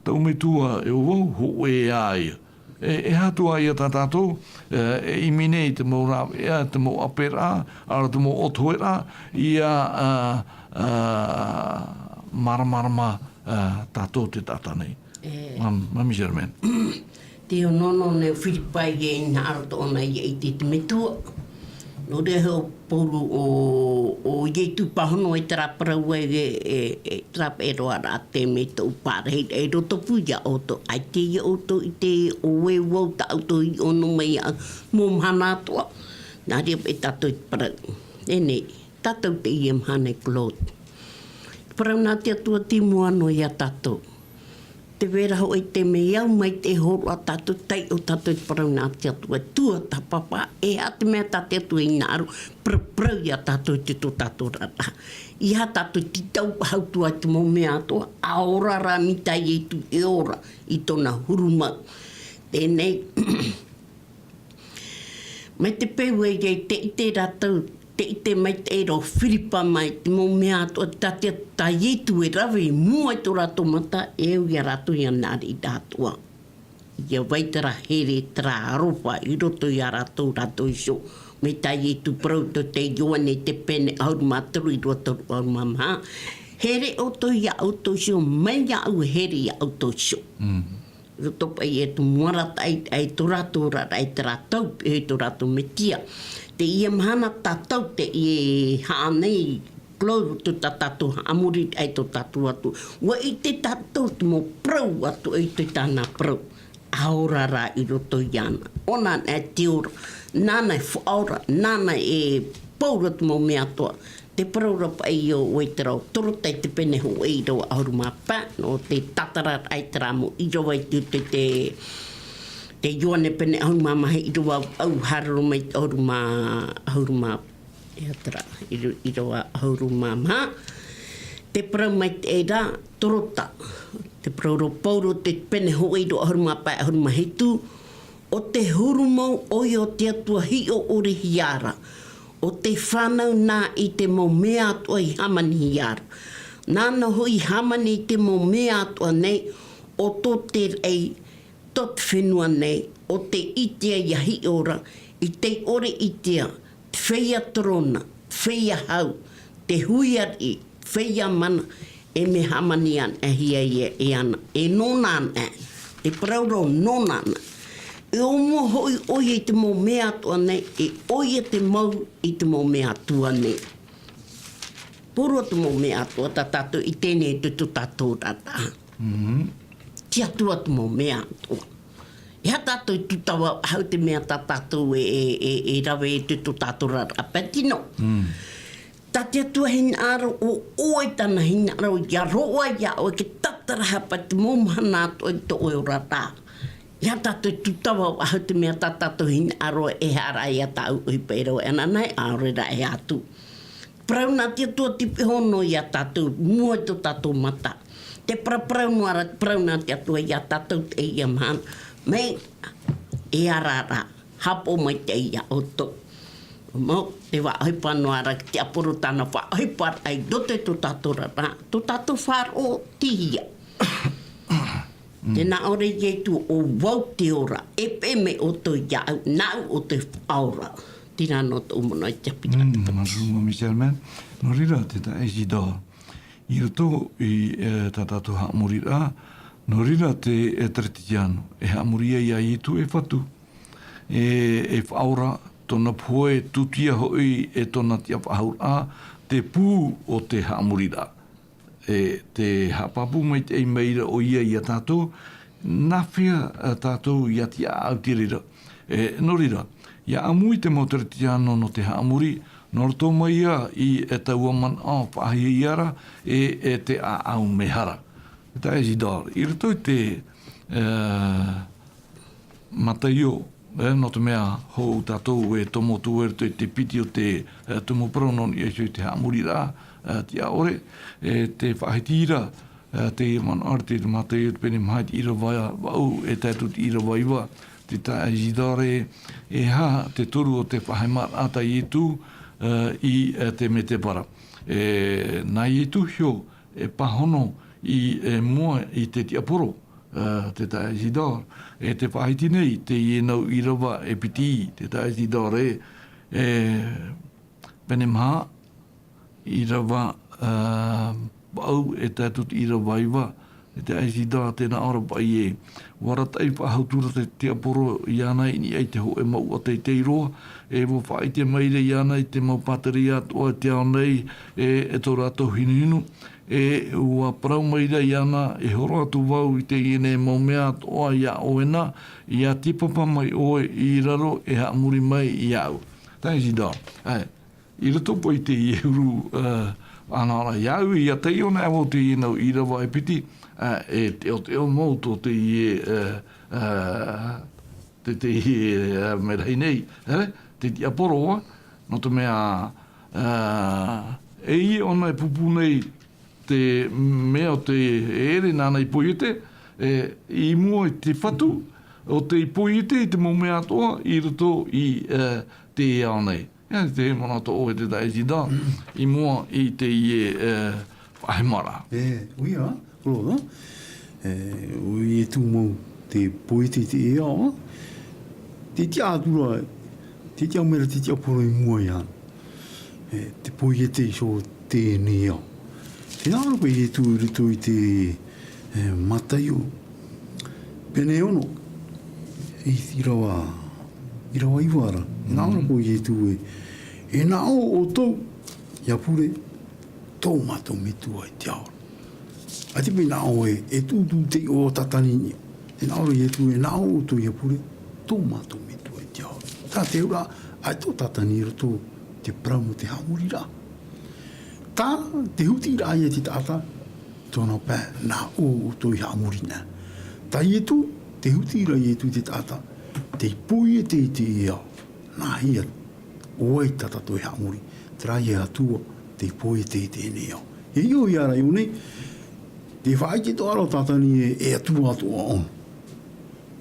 tau metua e ʻo vau, hōʻē ā ia. E, e aha atu ā ia tā tātou, e, e ʻimi nei te mau rāveʻa, te mau ʻāperaʻa, ʻaore rā te mau ʻotoheraʻa, ʻia, ā, ā, māramarama, ā, tātou te taʻata nei. E. Mam-, Mami Germaine. Te ono nō nei Firipai e hinaʻaro tōna ʻia ʻite i te metua. Nō reira hoʻi Pauro ʻo, ʻo Ietu pāhono e terā parau e, e, e, e terā paʻi roa rā te mea tōʻu pārahi i roto pū ia ʻoutou. ʻAita ia ʻoutou ʻite ʻo vau tā ʻoutou i ʻō noa mai iāʻu mau mahana atoʻa. Nā reira paʻi tātou i te parau. E nei, tātou teie mahana e Claude. Parau nā te Atua tei mua noa ia tātou. Tē vai ra hoʻi te mea au mai te hōroʻa tātou, taiʻo tātou te parau nā te Atua, tuatāpapa, e aha te mea tā te Atua e hinaʻaro, paraparau ia tātou i te tō tātou oraraʻa. ʻEiaha tātou i te tau hau atu ai te mau mea atoʻa, ʻa ora rā mai tā Ietu e ora i tōna huru mau. Teie nei, mai te peu e, e tē ʻite rātou, tē ʻite mai te ʻero Firipa mai te mau mea atoʻa, tā te, tā Ietu e rave i mua i tō rātou mata, e au ia rātou ʻia nā reira atoʻa. ʻIa vai terā here, terā aroha i roto ia rātou, rātou iho. Mai tā Ietu parau tō te Ioane te pene ʻahuru mā toru, ʻīrava toru ʻahuru mā maha. Here ʻoutou ia ʻoutou iho, mai iāʻu e here ia ʻoutou iho. Mm. Roto paʻi e te mau arataʻi, e tō rātou oraraʻa, e terā tau, e tō rātou Metia. Teie mahana tātou tē haʻa nei, Claude, tō tā tātou haʻamori, e tō tātou Atua. ʻUa ʻite tātou te mau parau atu, e te tāna parau. ʻA ora rā i roto iāna. ʻOna anaʻe te ora, nāna e faʻaora, nāna e pau ra te mau mea atoʻa. Te parau ra paʻi ʻo Uetero, Torota i te pene hōʻē, ʻīrava ʻahuru mā pae, nō te tātararaʻa i terā mau ʻīrava i te, te, te, te Ioane pene ʻahuru mā maha, ʻīrava vaʻu, haere roa mai te ʻahuru mā, ʻahuru mā, e aha terā, ʻīra-, ʻīrava ʻahuru mā maha. Tē parau mai te reira, Torota, te parau ra ʻo Pauro, te pene hōʻē, ʻīrava ʻahuru mā pae, ʻahuru mā hitu, ʻo te huru mau ʻoia o te Atua hiʻo ʻore hia ra, ʻo te fānau nā i te mau mea atoʻa i hāmanihia ra. Nāna hoʻi i hāmani i te mau mea atoʻa nei, ʻo tō te raʻi, tō te fenua nei, ʻo tē ʻitea ʻia hiʻo ra, i tei ʻore ʻitea, te feiā terona, te feiā hau, te hui ariʻi, te feiā mana, e mea hāmani anaʻe hia ia e ana, e nōna anaʻe, te parau ra ʻo nōna anaʻe. E ʻōmua hoʻi ʻoia i te mau mea atoʻa nei, e ʻoia te mau i te mau mea atoʻa nei. Poro te mau mea atoʻa tā tātou i ʻite nei i te tō tātou oraraʻa. Mhm. Te Atua te mau mea atoʻa. E aha tātou i tūtava faʻahou te mea tā tātou e, e, e, e rave i te tō tātou oraraʻa pae tino. Mm. Tā te Atua hinaʻaro, ʻo ʻoe tāna hinaʻaro ʻia roaʻa iā ʻoe, ʻia tātarahapa te mau mahana atoʻa i tō ʻoe oraraʻa. E aha tātou i tūtava faʻahou te mea tā tātou hinaʻaro e haere ia tāʻu ʻohipa e rave ananahi, ʻaore rā e atu. Parau nā te Atua tei piha noa ia tātou, mua i tō tātou mata. Te paraparau noa ra, parau nā te Atua ia tātou teie mahana. Mai, e ara ra, haʻapaʻo maitaʻi ia ʻoutou. Mau, te faʻaʻohipa noa ra, te ʻāporo tāna faʻaʻohipa ra, i roto i tō tātou oraraʻa, tō tātou faʻaroʻo, tei hea. Tē nā ʻō ra Ietu, ʻo vau te ora, e peʻe mai ʻoutou iāʻu, nāʻu ʻo te faʻaora. Terā noa tōʻu manaʻo i te haʻapiʻiraʻa. Mm, māuruuru, Mami Germaine. Nō reira, te taeaʻe Isidore. I roto i, e, tā tātou haʻamoriraʻa, nō reira te, e, Teretiano, e haʻamori ai iā Ietu e Fatu. E, e faʻaora, tōna pohe, tūtia hoʻi, e tōna tiʻafaʻahouraʻa, te pū o te haʻamoriraʻa. E, tē haʻapāpū maitaʻi mai ra ʻoia ia tātou, nā hea, e, tātou ʻia tiʻaʻau i te reira. E, nō reira, ʻia ʻamu i te mau Teretiano nō te haʻamori, nō roto mai ïa i, e, taua manaʻo faʻahiahia ra, e, e te ʻāʻau mehara. Taeaʻe Isidore, i roto i te, e, Mataio, E, nō te mea, hou tātou e tomo atu i roto i te piti o te, e, tumu parau nō niʻa iho i te haʻamoriraʻa, e, tiʻa ʻore, e, tē faʻahiti ra, e, te manaʻo ra te Mātaio te pene maha i te ʻīrava vaʻu, e tae atu i te ʻīrava iva, te taeaʻe Isidore, e aha te toru o te faʻahemaraʻa tā Ietu, e, i, e, te mētēpara. E, nā Ietu iho, e pāhono i, e, mua i te tiaporo, e, te taeaʻe Isidore, e tē faʻahiti nei teie nau ʻīrava e piti, te taeaʻe Isidore, e, pene maha, ʻīrava, e, vaʻu, e tae atu i te ʻīrava iva, te taeaʻe Isidore, tē nā ʻō ra paʻi ē. ʻUa arataʻi faʻahou atu ra te tiaporo iāna i niʻa i te hōʻē mouʻa teitei roa, e ʻua faʻaʻite mai ra iāna i te mau pātireia atoʻa i te ao nei, e, e tō rātou hinuhinu, e ʻua parau mai ra iāna, e horo atu vau i teie nei mau mea atoʻa iā ʻoe na, ʻia tīpapa mai ʻoe i raro e haʻamori mai iāʻu. Taeaʻe Isidore, e, i roto paʻi i teie huru, e, ʻanaʻanaraʻa iāʻu, ʻia taiʻo anaʻe vau i teie nau ʻīrava e piti, e, e teʻoteʻo mau tō teie, e, e, te, teie, e, merahi nei, e, te tiaporo, nō te mea, e, e ʻōna e pūpū nei te mea o te ʻere nāna i poiete, e, i mua i te fatu o te poiete i te mau mea atoʻa i roto i, e, te ao nei. E, te manaʻo atoʻa ʻoe te taeaʻe Isidore, i mua i teie, e, faʻahemaraʻa. E, ʻoia, Roro, e, ʻo Ietu mau te poiete i te ao, te tiʻa atu ra, te tiʻa mai ra te tiaporo i mua iāna. E, te poiete iho teie nei ao. Tē nā ʻō ra paʻi Ietu i roto i te, e, Mātaio, pene ono, i te ʻīrava, ʻīrava iva ra. Tē nā ʻō ra paʻi Ietu ē, e nā ʻō ʻoutou, ʻia pure, tō mātou Metua i te ao ra. ʻAita paʻi nā ʻō ē, e tūtū te iʻoa o Tātani i niʻa. Tē nā ʻō ra Ietu ē, nā ʻō ʻoutou ʻia pure, tō mātou Metua i te ao ra. Tā te auraʻa, ʻaita ʻo Tātani i roto i te parau nō te haʻamoriraʻa. Tā te hutiraʻa ia te taʻata, tōna pae, nā ʻō ʻoutou i haʻamori na. Tā Ietu, te hutiraʻa Ietu i te taʻata, tei poiete i te ao. Nāhea, ʻo vai tā tātou e haʻamori, terā ia Atua, tei poiete i teie nei ao. E ʻio ia rā i ʻō nei, te faʻaʻite atoʻa ra ʻo Tātani e, e Atua atoʻa ʻōna.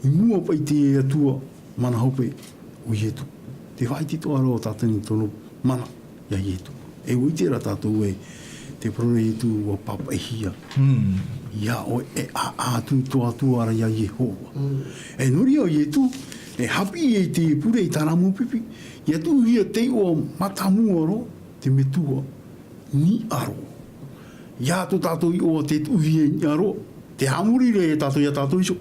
I mua paʻi i te Atua mana hope ʻo Ietu. Te faʻaʻite atoʻa ra ʻo Tātani tōna mana iā Ietu. E ʻua ʻite ra tātou ē, tē parau ra Ietu ʻua pāpaʻihia. Hmm. Iā ʻoe e ʻāʻā atu tō Atua ra iā Iehova. Hmm. E nō reira ʻo Ietu, e haʻapiʻi i te pure i tāna mau pipi, ʻia tuʻuhia te iʻoa mātāmua roa, te Metua, niʻa roa. ʻIa tō tātou iʻoa tē tuʻuhia i niʻa roa, tē haʻamori ra ia tātou iā tātou iho.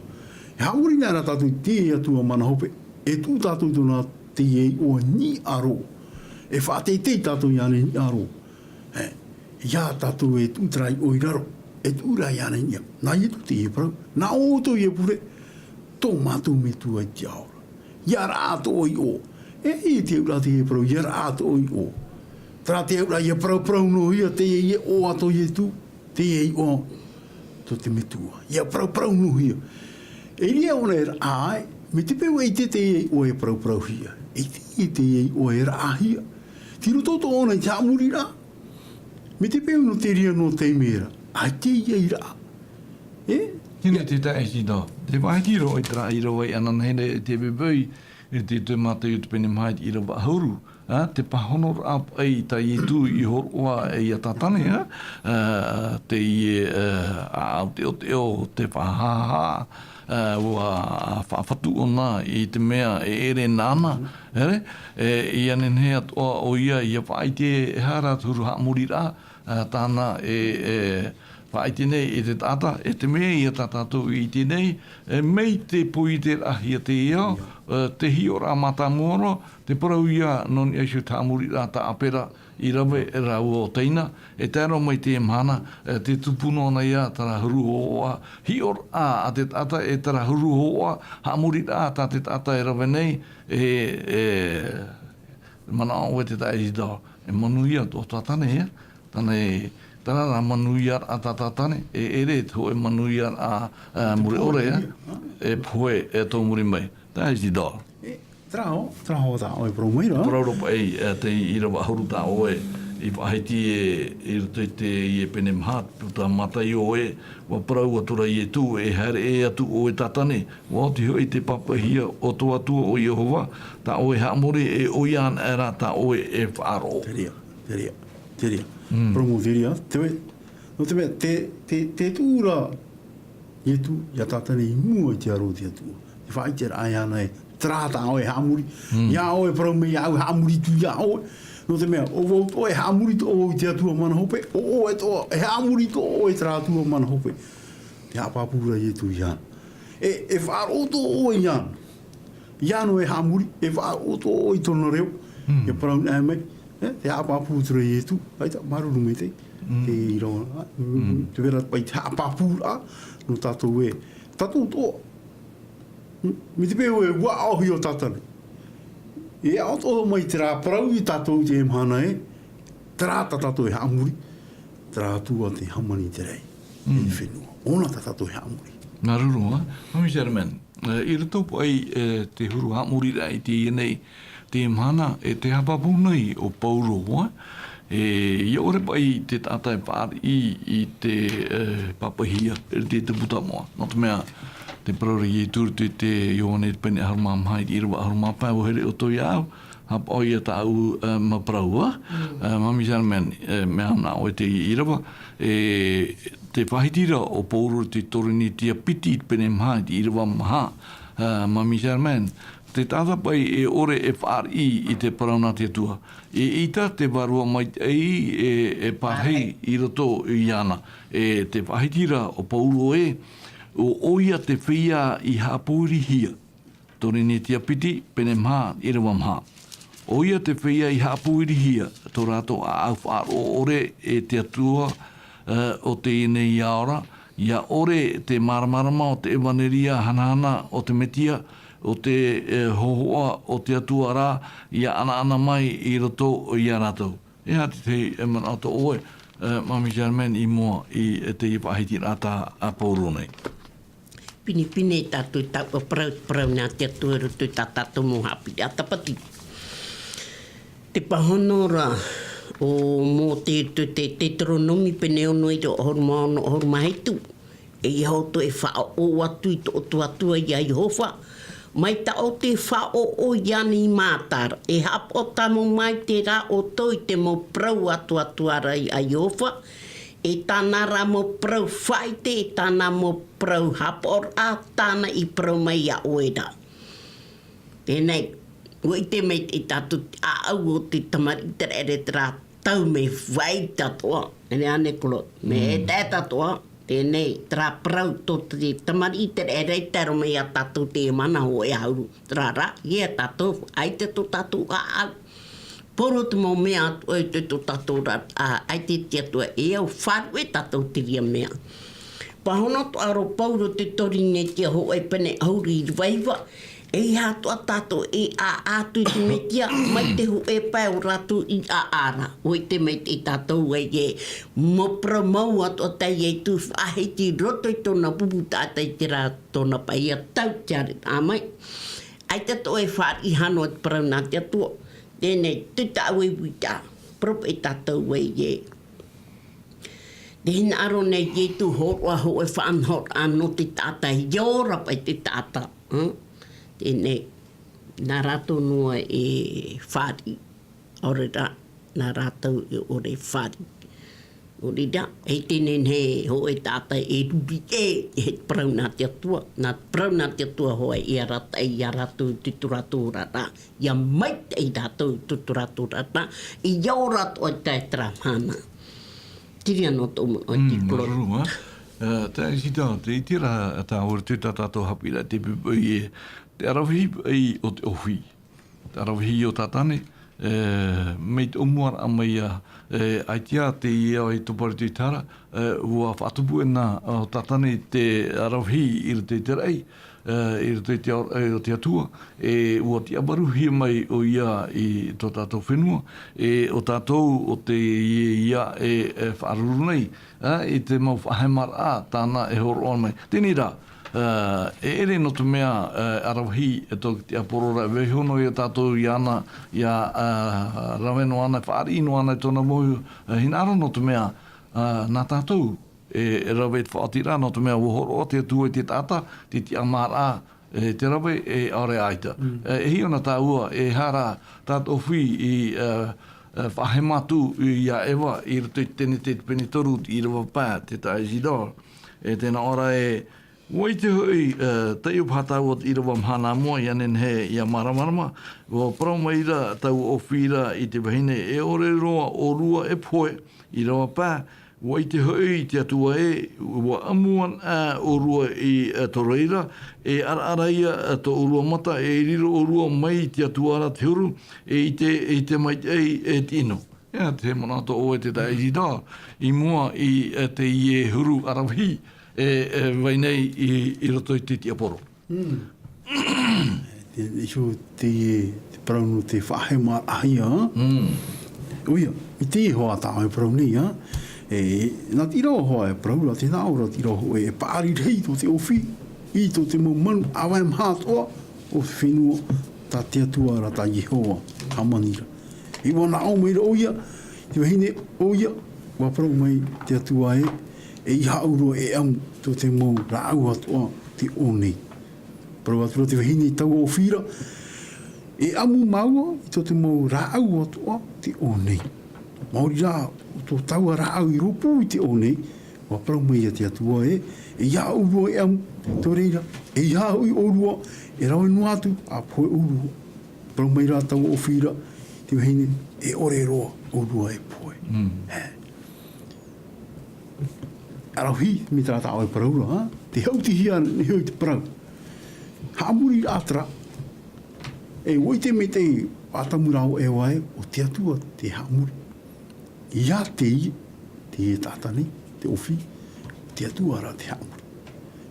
E haʻamori noa ra tātou i te Atua mana hope, e tuʻu tātou i tōna teie iʻoa niʻa roa. E faʻateitei tātou iāna i niʻa roa. E, ʻia tātou e tuʻu terā iʻoa i raro, e tuʻu rā iāna i niʻa. Nā Ietu teie parau, nā ʻō ʻoutou ʻia pure, tō mātou Metua i te ao ra. ʻIa raʻa atoʻa iʻoa. E, e te auraʻa teie parau, ʻia raʻa atoʻa iʻoa. Terā te auraʻa ʻia parauparau noa hia teie iʻoa tō Ietu, teie iʻoa tō te Metua. ʻIa parauparau noa hia. E ʻere ʻōna e raʻa ai, mai te peu e ʻite teie iʻoa e parauparauhia. E ʻite teie iʻoa e raʻahia. Tei roto atoʻa ʻōna i te haʻamoriraʻa. Mai te peu nō te reira nō taime ra. ʻAita ia i raʻa. E? Tēnā te taeaʻe Isidore. Tē faʻaʻite ra ʻoe i terā ʻīrava i ʻanaʻanahia e te bebei, e te, te Mātaio te pene maha i te ʻīrava ʻahuru, ā, te pāhonoraʻa paʻi tā Ietu i hōroʻa iā Tātani, ā, ā, teie, ā, ʻāʻau teʻoteʻo, te faʻahāhā, ā, ʻua faʻafatu ʻōna i te mea e ʻere nāna, ʻere, e, ʻia nehenehe atoʻa ʻoia ʻia faʻaʻite e aha rā te huru haʻamoriraʻa, ā, tāna e, e, faʻaʻite nei e te taʻata, e te mea ia tā tātou i ʻite nei, e, mai te poieteraʻahia te ao, e, te hiʻoraʻa mātāmua roa, te parau ia nō niʻa iho i te haʻamoriraʻa tā ʻApera i rave rāua ʻo Taina, e tae roa mai i teie mahana, e, tē tupu noa ana ia terā huru hōhoʻa, hiʻoraʻa a te taʻata e terā huru hōhoʻa, haʻamoriraʻa tā te taʻata e rave nei, e, e, manaʻo ʻoe te taeaʻe Isidore, e manuia tō Tātani, ē? Tāna e, terā rā manuiaraʻa tā Tātani, e ʻere te hōʻē manuiaraʻa, ā, mure ʻore, ē? E pohe, e tō muri mai. Taeaʻe Isidore. E, Terā hoʻi, terā hoʻi tā ʻoe e parau mai ra. Parau roa paʻi, e, te ʻīrava ʻahuru tā ʻoe i faʻahiti e, i roto i teie pene maha, puta Mataio ē, ʻua parau atura Ietu, e haere ʻē atu ʻoe Tātane, ʻua oti hoʻi te pāpaʻihia o tō Atua ʻo Iehova, tā ʻoe e haʻamori, e ʻoia anaʻe rā tā ʻoe e faʻaroʻo. Te reira, te reira, te reira. Mm. Parau mau te reira, te vai. Nō te mea, te, te, te tuʻu ra Ietu ia Tātane i mua i te aro o te Atua. Te faʻaʻiteraʻa iāna ē, terā tā ʻoe e haʻamori. Mm. Ia ʻoe e parau mai iāʻu e haʻamori atu iā ʻoe. Nō te mea, ʻo vau atoʻa e haʻamori atoʻa vau i te Atua mana hope, ʻo ʻoe atoʻa e haʻamori atoʻa ʻoe i terā Atua mana hope. Te haʻapāpū ra Ietu iāna. E, e faʻaroʻo atoʻa ʻoe iāna. Ia ʻoe e haʻamori, e faʻaroʻo atoʻa ʻoe i tōna reo. Mm. E parau anaʻe mai, e, te haʻapāpū atura Ietu, ʻaita, māuruuru maitaʻi. Mm. Te reira, mm, te vai ra paʻi te haʻapāpūraʻa nō tātou ē. Tātou atoʻa, mai te peu ē ʻua aʻohia ʻo Tātane, e aʻo atoʻa mai terā parau ia tātou i teie mahana ē, terā tā tātou e haʻamori, terā Atua tē hāmani i te raʻi, mm, e te fenua. ʻŌna tā tātou e haʻamori. Māuruuru, ā. Mami Germaine, e, i roto paʻi, e, te huru haʻamoriraʻa i teie nei, teie mahana, e te haʻapāpū nei ʻo Pauro, ā, e, ʻia ʻore paʻi te taʻata e fāriʻi i te, e, pāpaʻihia, e te, te buka moʻa. Nō te mea, tē parau ra Ietu i te Ioane pene ʻahuru mā maha i te ʻīrava ʻahuru mā pae, ʻua here ʻoutou iāʻu, haʻapaʻo ia tāʻu, e, mau parau, ā. Mm. E, Mami Germaine, e, mea ana ʻoe te ʻīrava, e, te faʻahiti ra ʻo Pauro i te Korinetia piti i te pene maha i te ʻīrava maha, e, Mami Germaine, te taʻata paʻi e ʻore e fāriʻi i te parau nā te Atua. E ʻaita te vārua maitaʻi e, e pāhē i roto iāna. E te faʻahiti ra ʻo Pauro ē, ʻo, ʻoia te feiā i haʻapōirihia. Korinetia piti, pene maha, ʻīrava maha. ʻOia te feiā i haʻapōirihia, tō rātou ʻāʻau faʻaroʻo ʻore e te Atua, e, o teie nei ao ra, ʻia ʻore te māramarama o te ʻevaneria hanahana o te Mesia, o te, e, hōhoʻa o te Atua ra, ʻia ʻanaʻana mai i roto ia rātou. E aha te tahi, e, manaʻo tō ʻoe, e, Mami Germaine, i mua i, e, teie faʻahitiraʻa tā, a Pauro nei? Pinepine tātou i taua parau, parau nā te Atua i roto i tā tātou mau haʻapiʻiraʻa Tāpati. Te pāhono ra, ʻo Mōte i roto i te Teuteronome pene ono, ʻīrava ʻahuru mā ono, ʻahuru mā hitu. E ʻia ʻoutou e faʻaʻoʻo atu i tō ʻoutou Atua ia Iehova. Mai tā ʻoutou e faʻaʻoʻo iāna i maʻa ra, e haʻapaʻo tāmau mai terā ʻoutou i te mau parau atoatoa ra a Iehova, e tāna ra mau parau faʻaʻite, e tāna mau parau haʻapaʻoraʻa, tāna i parau mai iā ʻoe ra. Teie nei, ʻua ʻite maitaʻi tātou te ʻāʻau o te tamariʻi ʻĪteraʻera, terā tau mea vai atoʻa, e nehenehe Claude, mea Mm. ʻetaʻeta atoʻa, teie nei, terā parau tō te tamariʻi ʻĪteraʻera i tae roa mai iā tātou i teie mahana hōʻē ʻahuru. Terā rā, ʻia tātou, ʻaita tō tātou ʻāʻau. Poro te mau mea atoʻa i tō tātou ra, ā, ʻaita te Atua e au faʻaruʻe tātou i te reira mea. Pāhono atoʻa ra ʻo Pauro i te Korinetia hōʻē pene ʻahuru ʻīrava iva, ʻeiaha atoʻa tātou e ʻāʻā atu i te Mesia, mai te hōʻē pae o rātou i ʻāʻā ra. ʻUa ʻite maitaʻi tātou ē, mau parau mau atoʻa tā Ietu i faʻahiti i roto i tōna pupu taʻata i terā tōna paʻi ʻia tau te haereraʻa mai. ʻAita atoʻa e fāriʻi hano i te parau nā te Atua. Teie nei, te tāʻu e uiraʻa, parau paʻi tātou ē. Tē hinaʻaro nei Ietu hōroʻa hōʻē faʻanahoraʻa nō te taʻata, ʻia ora paʻi te taʻata, hm? Teie nei, nā rātou noa e fāriʻi, ʻaore rā, nā rātou e ʻore e fāriʻi. Nō reira, e te nehenehe hōʻē taʻata e ruri ʻē, e te parau nā te Atua, nā te parau nā te Atua hoʻi e arataʻi ia rātou i tō rātou oraraʻa, ʻia maitaʻi rātou i tō rātou oraraʻa, ʻia ora atoʻa i tae i terā mahana. Te reira noa tōʻu manaʻo i te Mm, Claude. Māuruuru, ā. Ā, te ʻiteraʻa, te ʻiteraʻa, tā ʻoe i roto i tā tātou haʻapiʻiraʻa i te poʻipoʻi ē, te ʻaravihi paʻi o te ʻōhie. Te ʻaravihi o Tātane, ē, mai te ʻōmuaraʻa mai ā, ē, ʻaita teie i topa i roto i te hara, ē, ʻua faʻatupu ʻē na, ā, ʻo Tātane i te ʻaravihi i roto i te raʻi, ē, i roto i te ao, ē, o te Atua, e ʻua tiʻavarehia mai ʻoia i tō tātou fenua, e ʻo tātou ʻo tē ia e, e faʻaruru nei, ā, i te mau faʻahemaraʻa tāna e hōroʻa mai. Teie rā, ā, e ʻere nō te mea, ā, ʻaravihi, e tō te tiaporo ra, e vaiiho noa ia tātou iāna, ia, ā, rave noa ana, fāriʻi noa ana i tōna mau, ā, hinaʻaro nō te mea, ā, nā tātou, e, e rave i te faʻaotiraʻa nō te mea ʻua hōroʻa te Atua i te taʻata, te tiʻamāraʻa, e te rave, e ʻaore ʻaita. Mm. E, e hiʻo na tāua, e aha rā, tā te ʻōfī i, ā, ā, faʻahema atu iā Eva i roto i te tenete i te pene toru, ʻīrava pae, te taeaʻe Isidore. E tē nā ʻō ra ē, ʻua ʻite hoʻi, ā, taiʻo paha tāua te ʻīrava maha nā mua, ʻia nehenehe ʻia māramarama, ʻua parau mai ra taua ʻōfī ra i te vahine, e ʻore roa ʻōrua e pohe, ʻīrava pae, ʻua ʻite hoʻi te Atua ē, ʻua ʻamu anaʻe ʻōrua i, ā, tō reira, e ʻaraʻara ia, ā, tō ʻōrua mata, e riro ʻōrua mai te Atua ra te huru, e ʻite, e ʻite maitaʻi, e te ʻino. Ia, te manaʻo tō ʻoe te taeaʻe Isidore, i mua i, ā, teie huru ʻaravihi, e, e vai nei i, i roto i te tiaporo. Mm. Te, te, te, te parau nō te faʻahemaraʻahia, ā? Mm. ʻOia, i teie hoʻi tā ʻoe e parau nei, ā? E, nā te ʻīrava hoʻi e parau ra, tē nā ʻō ra te ʻīrava hoʻi, e paʻari rahi tō te ʻōfī, i tō te mau manu ʻāvae maha atoʻa o te fenua, tā te Atua ra, tā Iehova, hāmani ra. E ʻua nā ʻō mai ra ʻoia, te vahine ʻoia, ʻua parau mai te Atua ē, ʻeiaha ʻōrua e ʻamu tō te mau rāʻau atoʻa te ʻō nei. Parau atu ra te vahine i taua ʻōfī ra, e ʻamu māua i tō te mau rāʻau atoʻa te ʻō nei. Maori rā, ʻo tō taua rāʻau i rōpū i te ʻō nei, ʻua parau mai ia te Atua ē, ʻeiaha ʻōrua e ʻamu, tō reira, ʻeiaha hoʻi ʻōrua e rave noa atu, ʻa pohe ʻōrua. Parau mai rā taua ʻōfī ra, te vahine, e ʻore roa ʻōrua e pohe. Mm. Ē. ʻAravihi, mai terā tā ʻoe e parau ra, ā? Te haʻutihia nei hoʻi te parau. Haʻamoriraʻa terā. E ʻua ʻite maitaʻi ʻātamu rāua ʻo Eva ē, ʻo te Atua te haʻamori. Ia teie, teie taʻata nei, te ʻōfī, te Atua ra te haʻamori.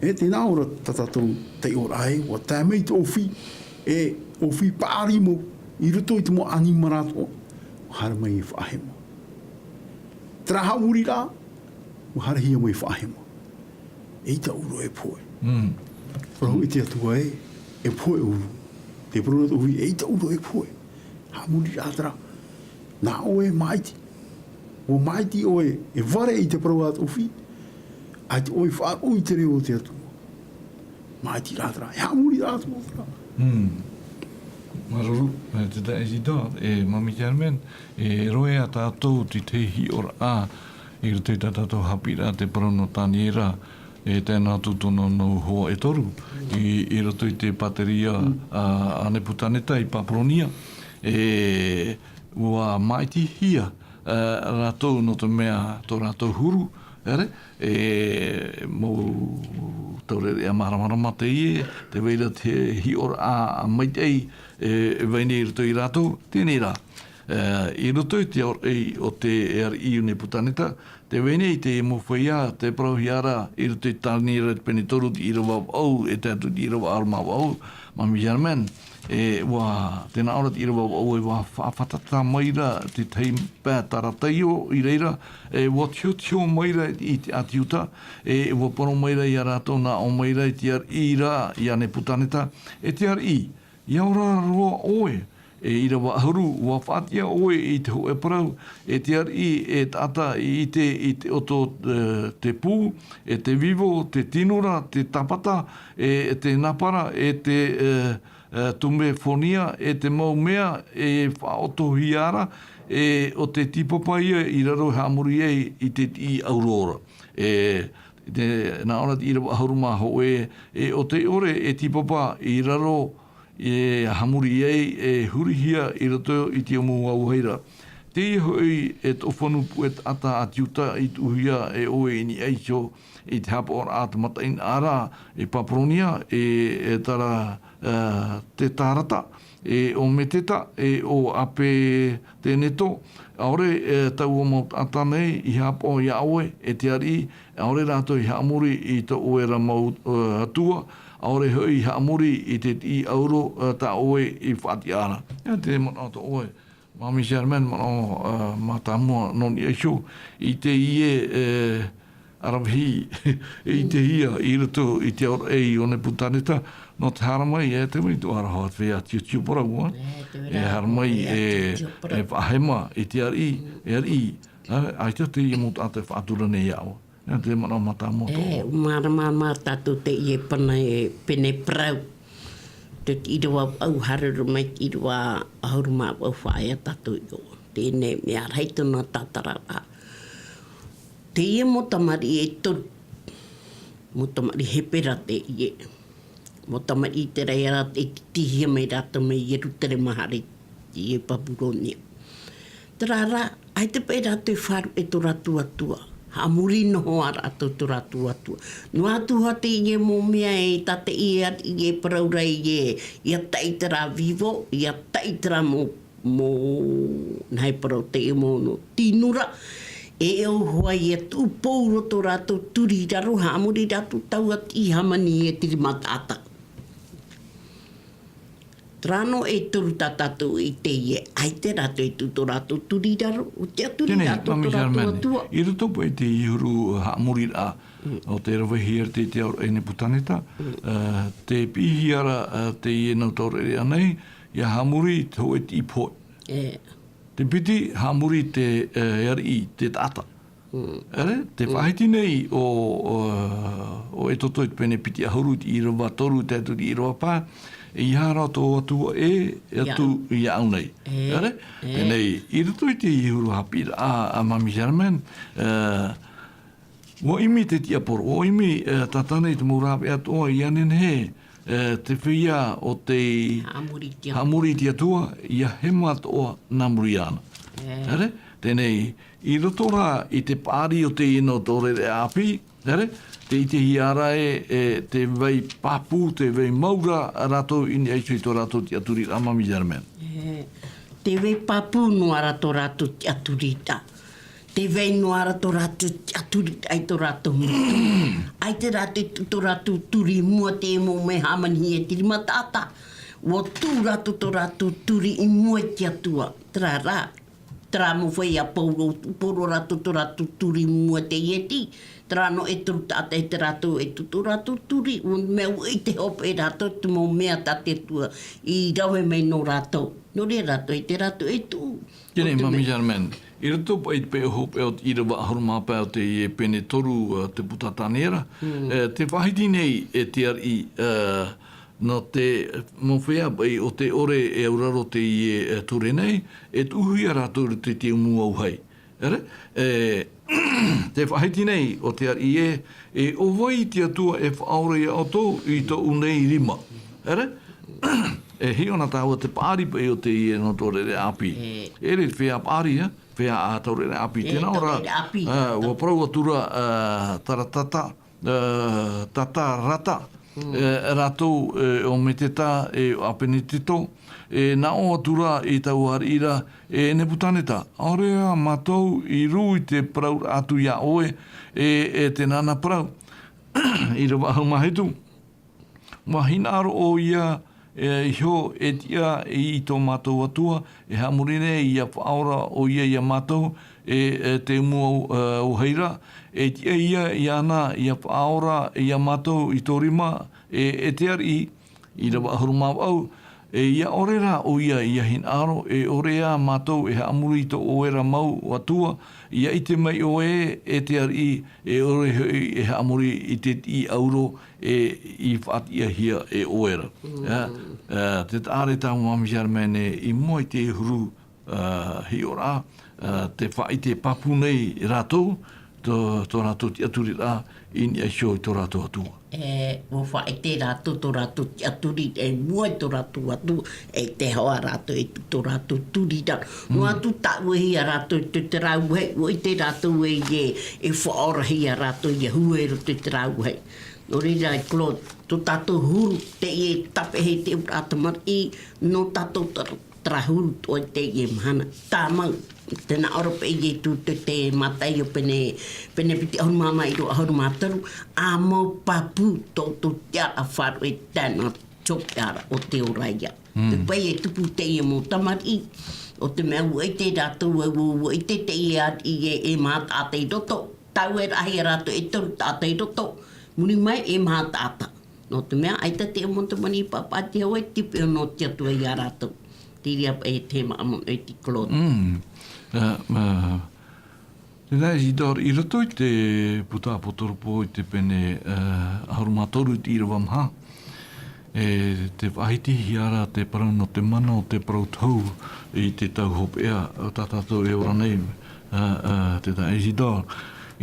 E tē nā ʻō ra tā tātou taiʻoraʻa ē, ʻua tae mai te ʻōfī, e ʻōfī paʻari mau, i roto i te mau ʻanimara atoʻa, ʻua haere mai e faʻahema. Terā haʻamoriraʻa, ʻua haerehia mai e faʻahema. ʻEita ʻōrua e pohe. Mm. Parau hoʻi te Atua ē, e pohe ʻōrua. Tē parau ra te ʻōfī, ʻeita ʻōrua e pohe. Haʻamoriraʻa terā. Nā ʻoe e māʻiti. ʻUa māʻiti ʻoe, e vare i te parau a te ʻōfī. ʻAita ʻoe i faʻaroʻo i te reo o te Atua. Māʻitiraʻa terā. E haʻamoriraʻa atoʻa terā. Mm. Māuruuru, e te taeaʻe Isidore, e Mami Carmen, e roaʻa tātou te tahi hiʻoraʻa, i roto i tā tātou haʻapiʻiraʻa te parau nō Taniera, e tae noa atu tōna nau hoa e toru, i, i roto i te pātireia, mm, a, a Nepukaneta i Papuronia, e, ʻua māʻitihia, e, rātou nō te mea tō rātou huru, ʻere, e, mau taureʻareʻa māramarama teie, tē vai ra te hiʻoraʻa maitaʻi, e, e vai nei i roto ia rātou, teie rā. E, i roto i te aoraʻi o te ariʻi o Nepukaneta, tē vai nei te mau feiā, tē parauhia ra i roto i Taniera te pene toru, te ʻīrava vaʻu, e tae atu te ʻīrava ʻahuru mā vaʻu, Mami Carmen, e, ʻua, tē nā ʻō ra te ʻīrava vaʻu, e ʻua faʻafātata mai ra te tahi pae taratai ʻo i reira, e, ʻua tihotiho mai ra i te ʻāti Iuta, e, ʻua parau mai ra ia rātou, nā ʻō mai ra i te ariʻi ra, ia Nepukaneta, e te ariʻi, ʻia ora roa ʻoe, e ʻīrava ʻahuru, ʻua faʻatiʻa ʻoe i te hōʻē parau, e te ariʻi, e taʻata i ʻite i te ʻoto, e, te pū, e te vivo, te tinura, te tāpata, e, e te napara, e te, e, e, tumefonia, e te mau mea e faʻaʻotohia ra, e ʻo te tīpapa ia i raro e haʻamori ai i te tiʻi ʻauro ra. E, te, nā ʻō ra te ʻīrava ʻahuru mā hōʻē, e ʻo tē ʻore e tīpapa i raro e haʻamori ai, e hurihia i roto i te mau auahi ra. Teie hoʻi e tō fānau puʻe taʻata ʻāti Iuta i tuʻuhia e ʻoe i niʻa iho i te haʻapaʻoraʻa a te mataʻeinaʻa ra i Papuronia, e, e terā, e, Tetarata, e ʻo Meteta, e ʻo Apeteneto, ʻaore, e, taua mau taʻata nei i haʻapaʻo iā ʻoe, e te ariʻi, ʻaore rātou i haʻamori i tō ʻoe ra mau, e, atua, ʻaore hoʻi i haʻamori i te tiʻi ʻauro, e, tā ʻoe i faʻatiʻa ra. Ia te manaʻo tō ʻoe, Mami Carmen, manaʻo, e, mātāmua nō niʻa iho i teie, e, ʻaravihi, e ʻitehia i roto i te aoraʻi o Nepukaneta, nō te haere mai, e te mea i tō ʻaravihi te feiā tiotio parau, ā. E, te mea e haere mai, e, tiotio parau. E faʻahema i te ariʻi, e ariʻi, ā, ʻaita teie mau taʻata e faʻatura nei iāʻu. E, te manaʻo mātāmua tō. E, mārama mā tātou teie pana e pene parau. Te tīrava au, haere roa mai te tīrava ʻahuru mā vaʻu faʻaea tātou i ʻō. Teie nei mea rahi tōna tātararaʻa. Teie mau tamariʻi e toru. Mau tamariʻi Hepera teie. Mau tamariʻi Iteraera e tītihia mai rātou mai Ierutarema haere i Babulonia. Terā rā, ʻaita paʻi rātou e faʻaruʻe tō rātou Atua. Haʻamori noa ā rātou tō rātou Atua. Noa atu hoʻi teie mau mea e tātaʻi e ariʻi e parau ra e, ʻia taʻi terā vivo, ʻia taʻi terā mau, mau, nā hea e parau teie mau nō tinura. E au hoʻi ʻia tuʻu pauroa tō rātou turi i raro, haʻamori rātou taua tiʻi hāmani e te rima taʻata. Terā noa e toru tā tātou i ʻite, ʻaita rātou e tuʻu tō rātou turi i raro, ʻo te tiʻaturi rātou tō rātou Atua. I roto paʻi i te huru haʻamoriraʻa o te ravehia i te aoraʻi o Nepukaneta, ā, tē piʻihia ra, ā, teie nau taureʻareʻa nei, ʻia haʻamori i te hōʻē tiʻi pohe. E. Te piti, haʻamori i te, ā, ariʻi, te taʻata. Mm. ʻEre, te faʻahiti nei ʻo, ʻo, ʻo Exodo i te pene piti ʻahuru, te ʻīrava toru, tae atu i te ʻīrava pae, ʻeiaha rā tō Atua ē, e atu iāʻu nei. E, ʻEre, e. Teie nei, i roto i te huru haʻapiʻiraʻa a, a Mami Germaine, ā, ʻua ʻimi te tiaporo, ʻua ʻimi, ā, tātane i te mau rāveʻa atoʻa, ʻia nehenehe, ā, te feiā ʻo tē haʻamori i te Atua. Haʻamori i te Atua, ʻia hema atoʻa nā muri iāna. E. ʻEre, teie nei, i roto rā i te paʻari o teie nau taureʻareʻa ʻāpī, ʻere, tē ʻitehia ra ē, e, tē vai pāpū, tē vai mau ra rātou i niʻa iho i tō rātou tiʻaturiraʻa, Mami Germaine. E, tē vai pāpū noa ra tō rātou tiʻaturiraʻa. Tē vai noa ra tō rātou tiʻaturiraʻa i tō rātou motu. ʻAita rātou e tuʻu tō rātou turi i mua i te mau mea hāmani e te rima taʻata. ʻUa tuʻu rātou tō rātou turi i mua i te Atua. Terā rā, terā mau feiā pauroa, pauroa rātou tō rātou turi i mua i te ʻĒtī. Terā noa e toru taʻata e te rātou e tuʻu tō rātou turi, ʻua mea ʻua ʻite hopeʻa rātou te mau mea tā te Atua i rave mai nō rātou. Nō reira rātou e te rātou e tuʻu. Teie nei, Mami Germaine. I roto paʻi i te peʻe hopeʻa o te ʻīrava ʻahuru mā pae o teie pene toru, ā, te puta Taniera. Mm. E, tē faʻahiti nei e te ariʻi, ā, nō te mau feiā paʻi ʻo tē ʻore e auraro teie, ā, ture nei, e tuʻuhia rātou i roto i te umu auahi. ʻEre, e, tē faʻahiti nei ʻo te ariʻi ē, e ʻo vai te Atua e faʻaora ia ʻoutou i tōʻu nei rima. ʻEre, e hiʻo na tāua te paʻari paʻi o teie nau taureʻareʻa ʻāpī. E. ʻEre te feiā paʻari, ā, feiā taureʻareʻa ʻāpī. E, tēnā ora, taureʻareʻa ʻāpī, ā, ʻua parau atu ra, ā, Taratata, ā, Tatarata, e, rātou, e, ʻo Meteta, e, ʻo Apeneteto, e, nā ʻō atu ra i taua ariʻi ra, e Nepukaneta, ʻaore ā mātou i rū i te parauraʻa atu iā ʻoe, e, e te nānā parau. ʻĪrava ʻahuru mā hitu. ʻUa hinaʻaro ʻoia, e, iho e tiʻa i tō mātou Atua, e haʻamori nei ʻia faʻaora ʻoia iā mātou, e, e te umu au-, e, auahi ra, e tiʻa ia iāna ʻia faʻaora iā mātou i tō rima, e, e te ariʻi, ʻīrava ʻahuru mā vaʻu, e ʻia ʻore rā ʻoia ʻia hinaʻaro, e ʻore ā mātou e haʻamori i tō ʻoe ra mau atua, ʻia ʻite mai ʻoe, e te ariʻi, e ʻore hoʻi e haʻamori i te tiʻi ʻauro, e i faʻatiʻahia e ʻoe ra. Mm. Ā, ā, tē taʻa ra tāua Mami Germaine i mua i te huru, ā, hiʻoraʻa, ā, tē faʻaʻite pāpū nei rātou, tō, tō rātou tiʻaturiraʻa i niʻa iho i tō rātou Atua. E, ʻua faʻaʻite rātou tō rātou tiʻaturi i mua i tō rātou Atua, e ʻite hoʻi rātou i tō rātou turi ra. Mm. Noa atu tāʻuehia rātou i te, te rāuahi, ʻua ʻite rātou ē, e, e faʻaorahia rātou ʻia hua i roto i te rāuahi. Nō reira, e Claude, tō tātou huru, teie tāpeʻa i te ʻūraʻa tamariʻi, nō tātou terā, terā huru atoʻa i teie mahana. Tāmau, tē nā ʻō ra paʻi Ietu i te, te Mataio pene, pene piti ʻahuru mā maha, ʻīrava ʻahuru mā toru, ʻa mau pāpū tō, tō te ara faʻaruʻe tae noa te hopeʻa ra o te ora ia. Mm. Te pae e tupu teie mau tamariʻi, ʻo te mea ʻua ʻite rātou, ʻua, ʻua, ʻua ʻite teie ariʻi e, e maha taʻata i roto. tauiraʻahia rātou e toru taʻata i roto, muri mai e maha taʻata. Nō te mea, ʻaita te mau tamariʻi pāpātia ʻoe, te peu nō te Atua ia rātou. Te reira paʻi te mau ʻoe te Claude. Mm. Uh, uh, Tēnā Isidore, i roto i te puta ʻApotarupo i te pene, uh, ʻahuru mā toru i te ʻīrava maha, e te faʻahitihia ra te parau nō te mana o te parau tohu i te tau hopeʻa tā tātou e ora nei, uh, uh, tēnā Isidore.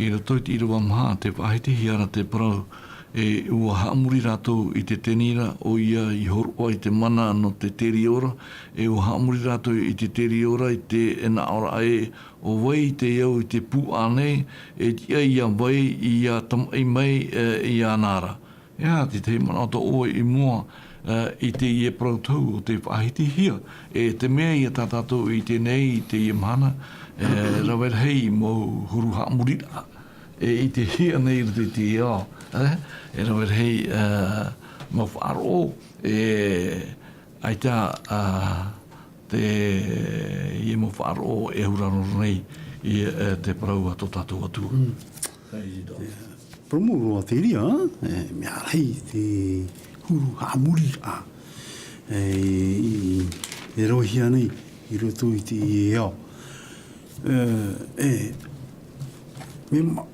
I roto i te ʻīrava maha, te faʻahitihia ra te parau, e ʻua haʻamori rātou i te tēnei ra, ʻoia i hōroʻa i te mana nō te tere ora, e ʻua haʻamori rātou i te tere ora i te, e nā ʻō ra ē, ʻo vai te au i te pūʻā nei, e tiʻa ia vai ia tamaʻi mai, e, iāna ra. E aha te tahi manaʻo tō ʻoe i mua, e, i teie parau tohu o te faʻahitihia, e te mea ia tā tātou i ʻite nei i teie mahana, e, rave rahi mau huru haʻamoriraʻa, e, i te hia nei i roto i te ao, e, e rave rahi, e, mau faʻaroʻo, e, ʻaita, a, teie mau faʻaroʻo e hurano nei i, e, te parau a tō tātou Atua. Mm. Parau mau roa te reira, e, mea rahi te huru haʻamoriraʻa, e, i, e rohia nei i roto i teie ao. E, e, mea ma-,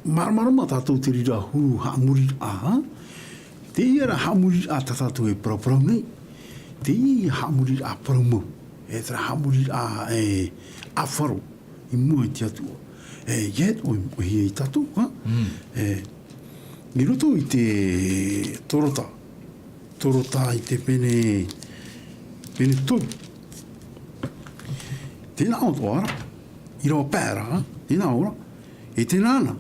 māramarama tātou te reira huru haʻamoriraʻa, teie ra haʻamoriraʻa tā tātou e paraparau nei, teie haʻamoriraʻa parau mau, e terā haʻamoriraʻa, e, ʻāfaro i mua i te Atua. E, ia e ʻoe, ʻoe i tātou, ha? Mm. E, i roto i te Torota, Torota i te pene, pene toru. Tēnā ʻoe ra, ʻīrava pae ra, tēnā ʻoe ra, e tēnā na,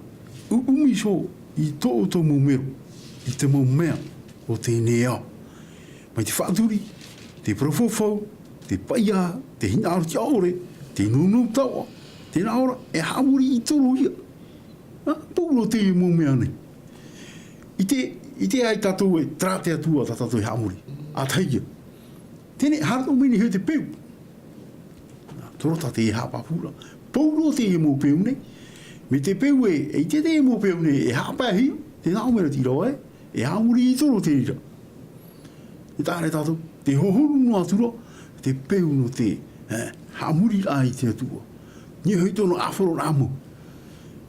ʻuʻumi iho i tō ʻoutou mau mero, i te mau mea o teie nei ao. Mai te faʻaturi, te parau faufaʻa, te paʻia, te hinaʻaro tiʻaʻore, te nounou taoʻa, tēnā ʻoe ra, e haʻamori i toro ia. Ā, pauroa teie mau mea nei. ʻIte, ʻite ai tātou ē, terā te Atua tā tātou e haʻamori. ʻA tahi ia. Teie nei, haere atoʻa mai nei hoʻi te peu. Torota teie haʻapāpū ra. Pauroa teie mau peu nei. Mai te peu ē, e ʻite teie mau peu nei, e haʻapaehia, tēnā ʻoe ra te ʻīrava ē, e haʻamori i toro te reira. E taʻa ra tātou, tē hohonu noa atu ra, te peu nō te, e, haʻamoriraʻa i te Atua. Niʻa hoʻi tōna ʻāfaroraʻa mau.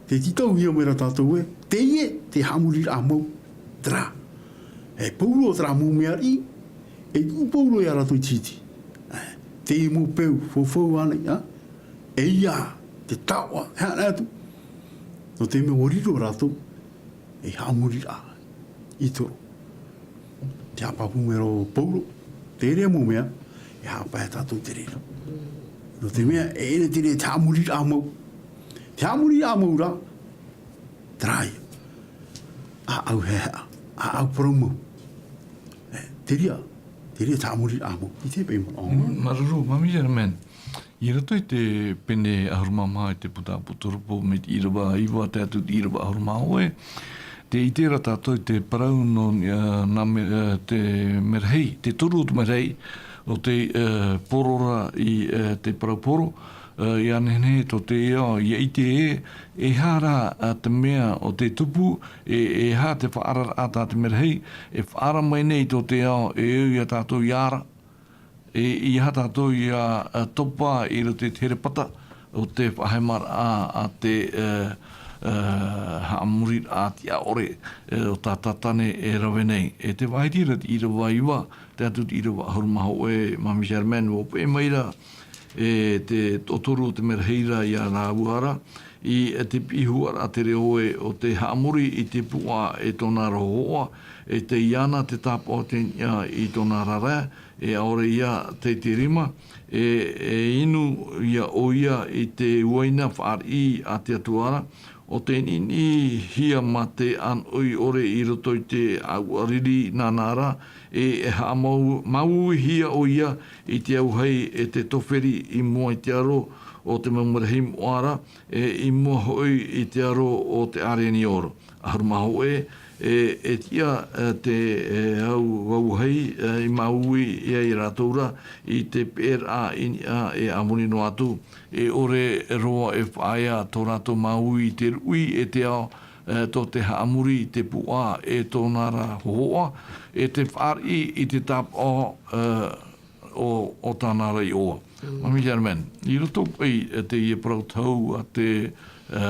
Tē tītauhia mai ra tātou ē, teie te haʻamoriraʻa mau, terā. E pauroa terā mau mea riʻi, e tuʻu pauroa ia rātou i te iti. E, teie mau peu, faufaʻa ānei, ā? E ia, te taoʻa, e aha atu. Nō te mea ʻua riro rātou, ei haʻamoriraʻa i toro. Te haʻapāpū mai ra ʻo Paulo, terā mau mea, e haʻapae tātou te reira. Nō te mea, e ʻere te reira te haʻamoriraʻa mau. Te haʻamoriraʻa mau ra, terā ia. ʻAʻau haʻehaʻa, ʻaʻau parau mau. E, te reira, te reira te haʻamoriraʻa mau. ʻIte paʻi manaʻo. Mm, māuruuru, Mami Germaine. I roto i te pene ʻahuru mā maha i te puta ʻApotarupo mai te ʻīrava iva tae atu i te ʻīrava ʻahuru mā hōʻē, tē ʻite ra tātou i te parau nō, ā, nā me-, ā, te merehei, te toru o te merehei, ʻo tē, ā, poro ra i, ā, te parau poro, ā, ʻia nehenehe tō te ao, ʻia ʻite ē, e aha ra, ā, te mea ʻo tē tupu, e, e aha te faʻaararaʻa tā te merehei, e faʻaara mai nei tō te ao, e au ia tātou ʻia ara, e, e aha tātou ʻia, ā, topa i roto i te herepata o te faʻahemaraʻa a te, ā, ā, haʻamoriraʻa tiʻaʻore, ā, o tā Tātane e rave nei. E tē faʻahiti ra te ʻīrava iva, tae atu te ʻīrava ʻahuru mā hōʻē, Mami Germaine, ʻua hopeʻa mai ra, e te, tō toru o te merehei ra ia rāua ra, i te piʻi huaraʻa te reo ē, ʻo tē haʻamori i te pūʻā e tōna ra hōhoʻa, e tei iāna te tāpaʻo o te niʻa i tōna raraʻa, e ʻaore ia tei te rima, e, e inu ia ʻoia i te uaina fāriʻi a te Atua ra, ʻo tē niʻiniʻihia mā te ʻānoʻi ʻore i roto i te ʻāuʻa riri nāna ra, e, e haʻamau-, māuiuihia ʻoia i te auahi e te toferi i mua i te aro o te mau merehei moʻa ra, e, i mua hoʻi i te aro o te ʻāreʻa nioro. ʻahuru mā hōʻē, e, e tiʻa, e, te, e, au vauvahi, e, i māuiui ia rātou ra, i te peʻeraʻa i niʻa e a muri noa atu, e ʻore roa e faʻaea tō rātou māuiui i te ruʻi e te ao, e, tō te haʻamori i te puaʻa e tōna ra hōhoʻa, e te fāriʻi i te tāpaʻo, e, o, o tāna ra iʻoa. Māmī Germaine, i roto paʻi, e, teie parau tau a te, e,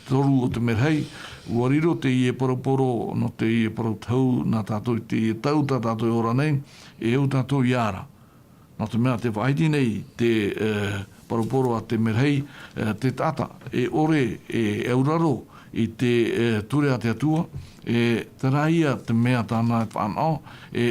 toru o te merahi, ʻua riro teie parau poro nō teie parau tau nā tātou i teie tau tā tātou e ora nei, e au tātou i ara. Nō te mea te faʻaiti nei te, e, parau poro a te merahi, e, te taʻata, e ʻore, e, e auraro i te, e, ture a te Atua, e, terā ia te mea tāna e fānaʻo, e,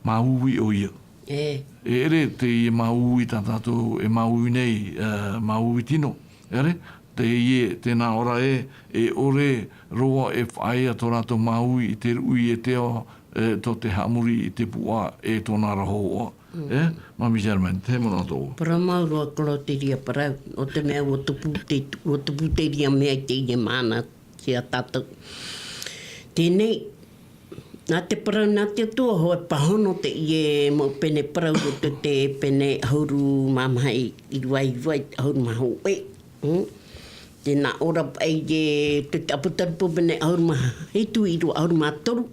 māuiui ʻoia. E. E ʻere teie māuiui tā tātou e māuiui nei, e, māuiui tino. E ʻere, teie, tēnā ora e, e ʻore roa e faʻaea tō rātou māuiui i te ruʻi e te ao, e, tō te haʻamori i te puaʻa e tōna ra hōhoʻa. E, Māmī Germaine, te manaʻo tō. Parau mau roa Claude i teie parau, nō te mea ʻua tupu te, ʻua tupu teie mea i teie mahana, ki a tātou. Teie nei, nā te parau nā te Atua, hōʻē pāhono teie mau pene parau, roto i te pene ʻahuru mā maha i, i vai vai, ʻahuru mā hōʻē. Mm. Tēnā ora paʻi e te, te ʻApotarupo pene ʻahuru mā hitu i roto ʻahuru mā toru.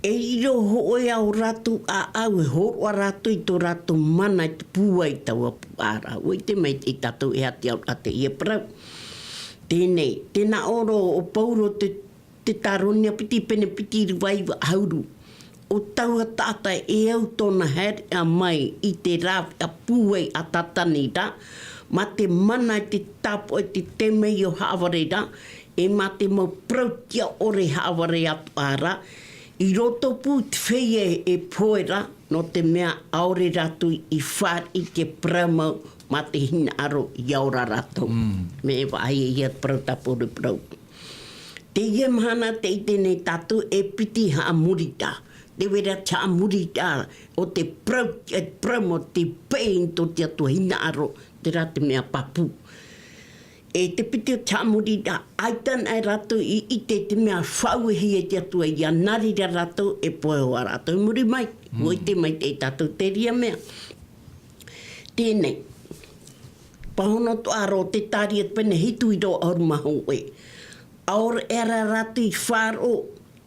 E riro hōʻē ā ʻo rātou ʻāʻau, e hōroʻa rātou i tō rātou mana i te pūai i taua puaʻa ra. ʻUa ʻite mai tātou e aha te auraʻa teie parau. Teie nei, tēnā ora ʻo Pauro te, Tetaronia piti pene piti i te vai vaʻu ʻahuru. ʻO taua taʻata e au tōna haereʻa mai i te rāveʻa pūai a Tātane ra, mā te mana i te tāpaʻo i te temeio haʻavare ra, e mā te mau parau tiʻa ʻore haʻavare atoʻa ra, i roto pū i te feiā e pohe ra, nō te mea ʻaore rātou i fāriʻi i te parau mau mā te hinaʻaro ʻia ora rātou. Mm. Mea e vaʻa ia te parau tāpō, te parau. Teie mahana tē ʻite nei tātou e piti haʻamoriraʻa. Tē vai ra te haʻamoriraʻa o te parau, e parau mau te peʻe i tō te Atua hinaʻaro, terā te mea pāpū. E te piti o te haʻamoriraʻa, ʻaita na rātou i ʻite te mea faʻauehia e te Atua, ʻia nā reira rātou e pohe hoʻi rātou i muri mai. Mm. ʻUa ʻite mai tātou terā mea. Teie nei, pāhono atoʻa ra ʻo Tetaria pene hitu i roto ʻahuru mā hōʻē. ʻAore rā rātou i faʻaroʻo,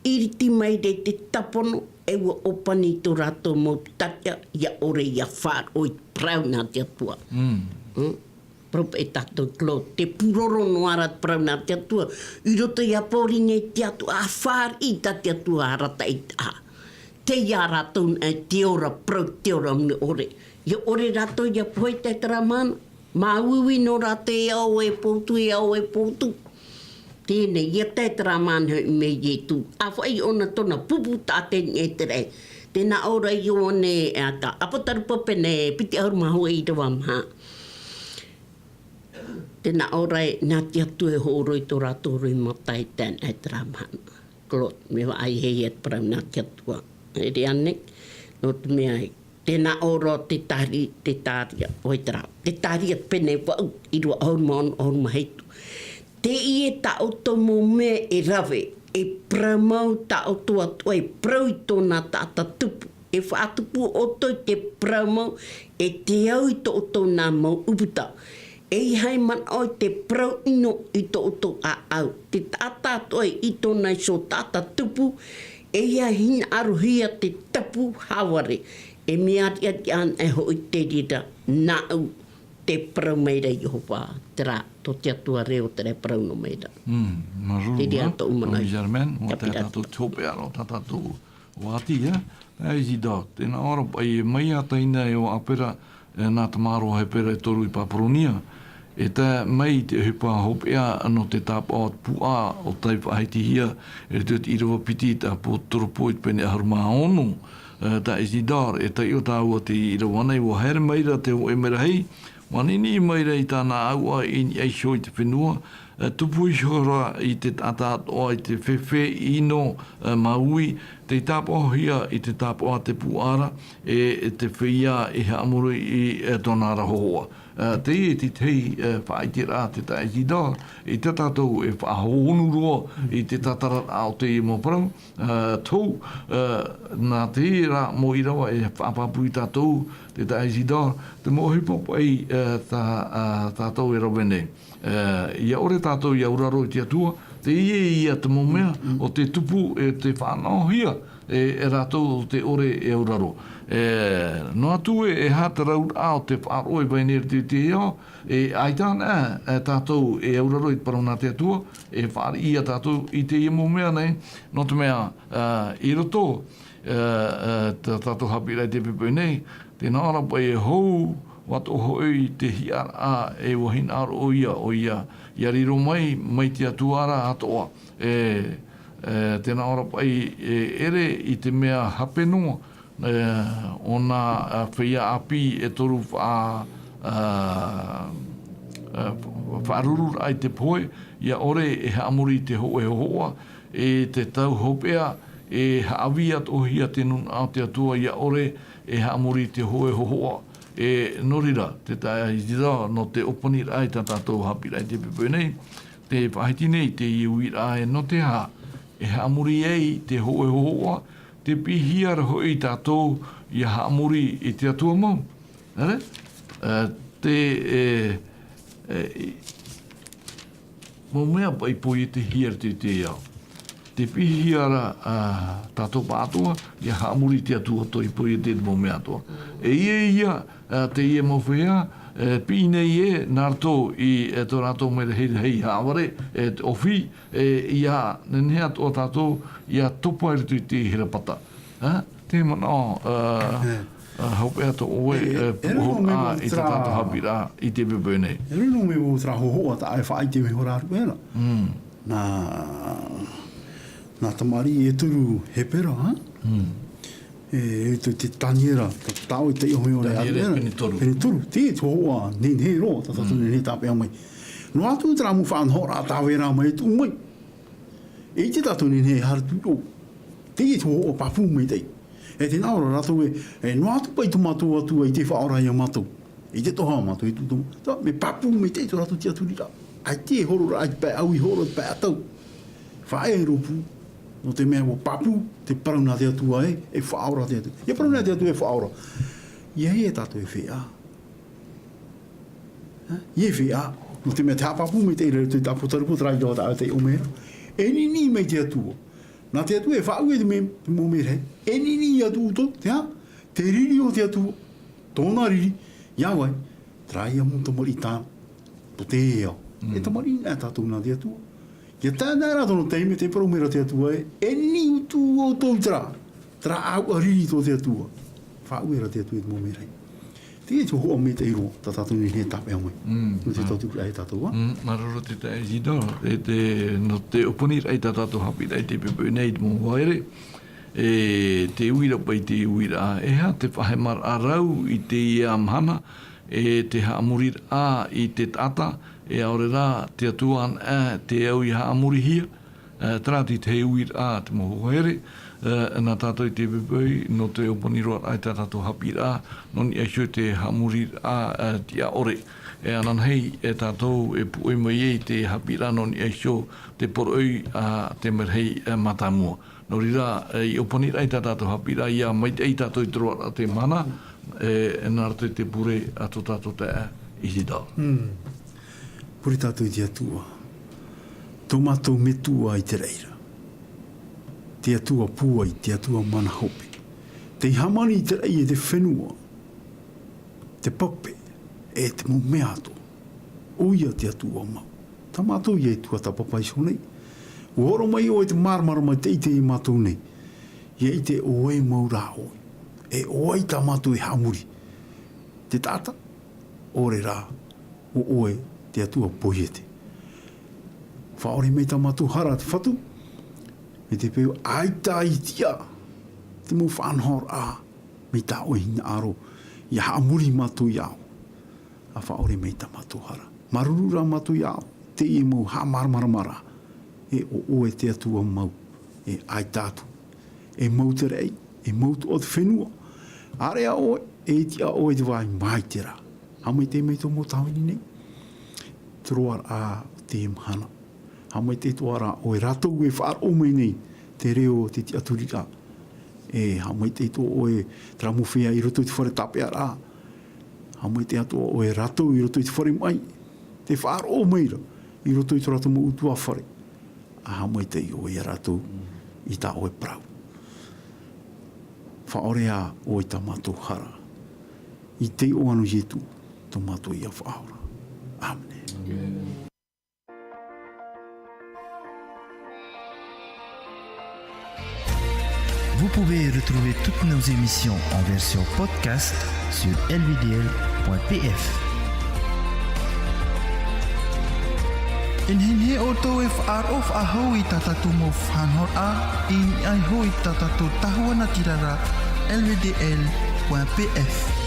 ʻiriti mai ra i te tāpono, e ʻua ʻōpani tō rātou mau taʻata, ʻia ʻore ʻia faʻaroʻo i te parau nā te Atua. Mm. Mm. Parau paʻi tātou, Claude, tē pūroro noa ra te parau nā te Atua, i roto ia Pauro nei te Atua, ʻa fāriʻi tā te Atua arataʻi taʻa. Tei ia rātou e te ora, parau te ora mea ʻore. ʻIa ʻore rātou ʻia pohe i te taʻata ra mana. Māuiui noa rātou e ao e potu, e ao e potu. Teie nei, ʻia tae terā mahana hoʻi mai Ietu. ʻA faʻaʻī ʻōna tōna pupu taʻata i te raʻi. Tē nā ʻō ra Ioane, e ata, ʻApotarupo pene piti ʻahuru mā hōʻē ʻīrava maha. Tē nā ʻō ra ē, nā te Atua e hōroʻa i tō rātou roimata i teie nei terā mahana. Claude, mea vaʻa ia te parau nā te Atua. E riro ānei, nō te mea ē, tē nā ʻō ra Tetari-, Tetaria, ʻoia terā, Tetaria pene vaʻu, i roto ʻahuru mā ono, ʻahuru mā hitu. Teie tā ʻoutou mau mea e rave, e parau mau tā ʻoutou atoʻa e parau i tōna taʻata tupu. E faʻatupu ʻoutou i te parau mau, e te au i tō ʻoutou nā mau ʻūputa. ʻEiaha e manaʻo i te parau ʻino i tō ʻoutou ʻāʻau. Te taʻata atoʻa i tōna iho taʻata tupu, ʻeiaha e hinaʻarohia te tapu haʻavare. E mea riʻariʻa anaʻe hoʻi te reira, nāʻu tē parau mai ra Iehova, terā, tō te Atua reo terā e parau noa mai ra. Mm, māuruuru. Te reira tōʻu manaʻo. Māuruuru, Germaine, ʻua tae tātou te hopeʻa roa tā tātou ʻua ʻati, ē? Taeaʻe Isidore, tē nā ʻō ra paʻi e mai ā taina e ʻo Apera, e nā Tamaroa Hepera e toru i Papuronia. E tae mai te ʻohipa hopeʻa nō te tāpaʻo puaʻa ʻo tei faʻahitihia, e te ʻīrava piti tā Apotarupo i te pene ʻahuru mā ono, e, taeaʻe Isidore, e taiʻo tāua i te ʻīrava nei, ʻua haere mai ra te hōʻē merahi, ʻua niʻiniʻi mai ra i tāna ʻāuʻa i niʻa iho i te fenua, e, tupu iho ra i te taʻata atoʻa, i te fefeʻino, e, maui, tei tāpaʻohia i te tāpaʻo a te pūʻara, e, e te feiā e haʻamori i, e, tōna ra hōhoʻa. E, teie te tahi, e, faʻaʻiteraʻa te taʻa Isidore, i tā tātou e faʻahonu roa i te tātararaʻa o teie mau parau, e, tou, e, nā terā mau ʻīrava e faʻapāpū ia tātou, te taʻa Isidore, te mau ʻohipa paʻi, e, tā, e, tātou e rave nei. E, ʻia ʻore tātou i auraro i te Atua, teie ïa te mau mea, mm, o te tupu e te faʻanahohia, e, e rātou o te ʻore e auraro. E, noa atu ē, e aha te rauraʻa o te faʻaroʻo e vai nei i te ao, e, ʻaita anaʻe, e, tātou e auraro i te parau nā te Atua, e fāriʻi ia tātou i teie mau mea nei, nō te mea, e, i roto, e, e, tā tātou haʻapiʻiraʻa i te poipoi nei, tē nā ʻō ra paʻi e hou atu hoʻi te hiʻaraʻa e ua hinaʻaro ʻoia, ʻoia, ʻia riro mai, mai te Atua ra atoʻa. E, e, tē nā ʻō ra paʻi e ʻere i te mea hape noa, e, ʻōna, e, feiā ʻāpī e toru faʻa-, e, e, faʻarururaʻa i te pohe, ʻia ʻore e haʻamori i te hōʻē hōhoʻa, e te tau hopeʻa, e haʻavī atoʻahia te nūnaʻa o te Atua, ʻia ʻore e haʻamori i te hōʻē hōhoʻa. E, nō reira, te taʻa Isidore, nō te ʻōpaniraʻa i tā tātou haʻapiʻiraʻa i te poipoi nei, tē faʻahiti nei teie uiraʻa ē, nō te aha e haʻamori ai te hōʻē hōhoʻa, tē piʻihia ra hoʻi tātou ʻia haʻamori i te Atua mau. Nā reira, e, te, e, e, i-, mau mea paʻi poietehia i te, te ao. Tē piʻihia ra, a, tātou pāʻatoʻa, ʻia haʻamori i te Atua atoʻa, i poiete te mau mea atoʻa. E ʻia, ʻia, a, teie mau feiā, e, piʻi nei ē, nā roto i, e, tō rātou merahi rahi haʻavare, e, te ʻōfī, e, ʻia nehenehe atoʻa tātou, ʻia topa i roto i te herepata. E, te manaʻo, e, e, hopeʻa tō ʻoe, e, e, e riro mai pūʻohuʻa i tā tātou haʻapiʻiraʻa i te poipoi nei. E riro mai vau terā hōhoʻa taʻa e faʻaʻite mai iho ra ʻaʻe ra. Mm. Nā, nā tamariʻi e toru Hepera, ha? Mm. E, e te, te Taniera, tā, tā ʻoe taiʻo mai ʻore Taniera, ʻaʻe ra. Pene toru. Pene toru. Te, te hōhoʻa, nehenehe roa, tā tātou nehenehe tāpeʻa mai. Noa atu terā mau faʻanahoraʻa tāvera mai e tuʻu mai. E ʻite tātou nehenehe e haere atu i ʻō. Teie te hōhoʻa pāpū maitaʻi. E tē nā ʻō ra rātou ē, e noa atu paʻi tō mātou Atua i te faʻaora ia mātou. I te toha mātou i tū tō, tā, mea pāpū maitaʻi tō rātou tiʻaturiraʻa. ʻAita e horo ra, ʻaita pae ʻau i horo, pae ʻatau. Faʻaea e rōpū, nō te mea ʻua pāpū te parau nā te Atua ē, e faʻaora te Atua. ʻIa parau nā te Atua e faʻaora. ʻIa, ʻia tātou e feiā. Ha? ʻIa feiā, nō te mea te haʻapāpū maitaʻi ra i roto i te ʻĀpōtarupo, terā ʻīrava taʻa e taiʻo mai ra. E niʻiniʻi mai te Atua. Nā te Atua e faʻaue te me-, te mau merahi. E niʻiniʻi atu ʻoutou, te aha? Te riri o te Atua. Tōna riri. ʻIa vai, terā ïa mau tamariʻi tāna. Tō te ao. Mm. E tamariʻi nā tātou nā te Atua. ʻIa tae noa ra tōna taime, tē parau mai ra te Atua ē, e niʻiniʻi atu ʻoutou i terā, terā ʻāuʻa riri tō te Atua. Faʻaue ra te Atua i te mau merahi. Teie te hōhoʻa maitaʻi roa, tā tātou nehenehe e tāpeʻa mai. Mm, nō te tauturu ʻē tātou, ā? Mm, māuruuru te taʻa Isidore, e te, nō te ʻōpaniraʻa i tā tātou haʻapiʻiraʻa i te poipoi nei i te mau haere. E te uiraʻa paʻi, te uiraʻa, e aha te faʻahemaraʻa rau i teie mahana, e te haʻamoriraʻa i te taʻata, e ʻaore rā te Atua anaʻe te au ʻia haʻamorihia, e, terā te tahi uiraʻa te mau hoa here, e, nā tātou i te poipoi, nō te ʻōpani roa ra i tā tātou haʻapiʻiraʻa, nō niʻa iho i te haʻamoriraʻa, e, tiʻa ʻore. E ananahi, e tātou e pūʻoi mai ai te haʻapiʻiraʻa nō niʻa iho te poroʻi a te merahi, e, mātāmua. Nō reira, e, i ʻōpaniraʻa i tā tātou haʻapiʻiraʻa, ʻia maitaʻi tātou i te roaraʻa o te mahana, e, e nā roto i te pure a tō tātou taeaʻe Isidore. Mm. Pure tātou i te Atua. Tō mātou Metua i te raʻi ra. Te Atua pūai, te Atua mana hope. Tei hāmani i te raʻi e te fenua. Te pape, e te mau mea atoʻa. ʻOia te Atua mau. Tā mātou ïa e tuatāpapa iho nei. ʻUa horo mai ʻoe te māramarama i te ʻite ia mātou nei. ʻIa ʻite ʻoe mau rā ʻoe. E ʻo vai tā mātou e haʻamori. Te taʻata, ʻaore rā, ʻo ʻoe te Atua poiete. Faʻaʻore mai tā mātou hara te Fatu, mai te peu ʻaita i tiʻa, te mau faʻanahoraʻa, mai tā ʻoe hinaʻaro, ʻia haʻamori mātou iā ʻoe. ʻA faʻaʻore mai tā mātou hara. Māuruuru rā mātou iā ʻoe, teie mau haʻamāramaramaraʻa. E ʻo ʻoe te Atua mau, e ʻaita atu. E mau te raʻi, e mau atoʻa te fenua. ʻAreʻa ʻoe, e iti ʻa ʻoe i te vāhi mai te rā. Haʻamaitaʻi mai tō mau tāvini nei. Te roaraʻa o te mahana. Haʻamaitaʻi atoʻa ra ʻoe rātou e faʻaroʻo mai nei te reo o te tiʻaturiraʻa. E haʻamaitaʻi atoʻa ʻoe terā mau feiā i roto i te fare tāpeʻaraʻa. Haʻamaitaʻi atoʻa ʻoe rātou i roto i te fare maʻi. Te faʻaroʻo mai ra i roto i tō rātou mau ʻutuāfare. ʻA haʻamaitaʻi ʻoe ia rātou i tā ʻoe parau. Faʻaʻore ā ʻoe i tā mātou hara. I te iʻoa o Ietu, tō mātou ia Faʻaora. ʻĀmene. Vous pouvez retrouver toutes nos émissions en version podcast sur L V D L point P F. E nehenehe ʻoutou e faʻaroʻo faʻahou i tā tātou mau faʻanahoraʻa, i niʻa iho i tā tātou tahua natirara, L V D L point P F.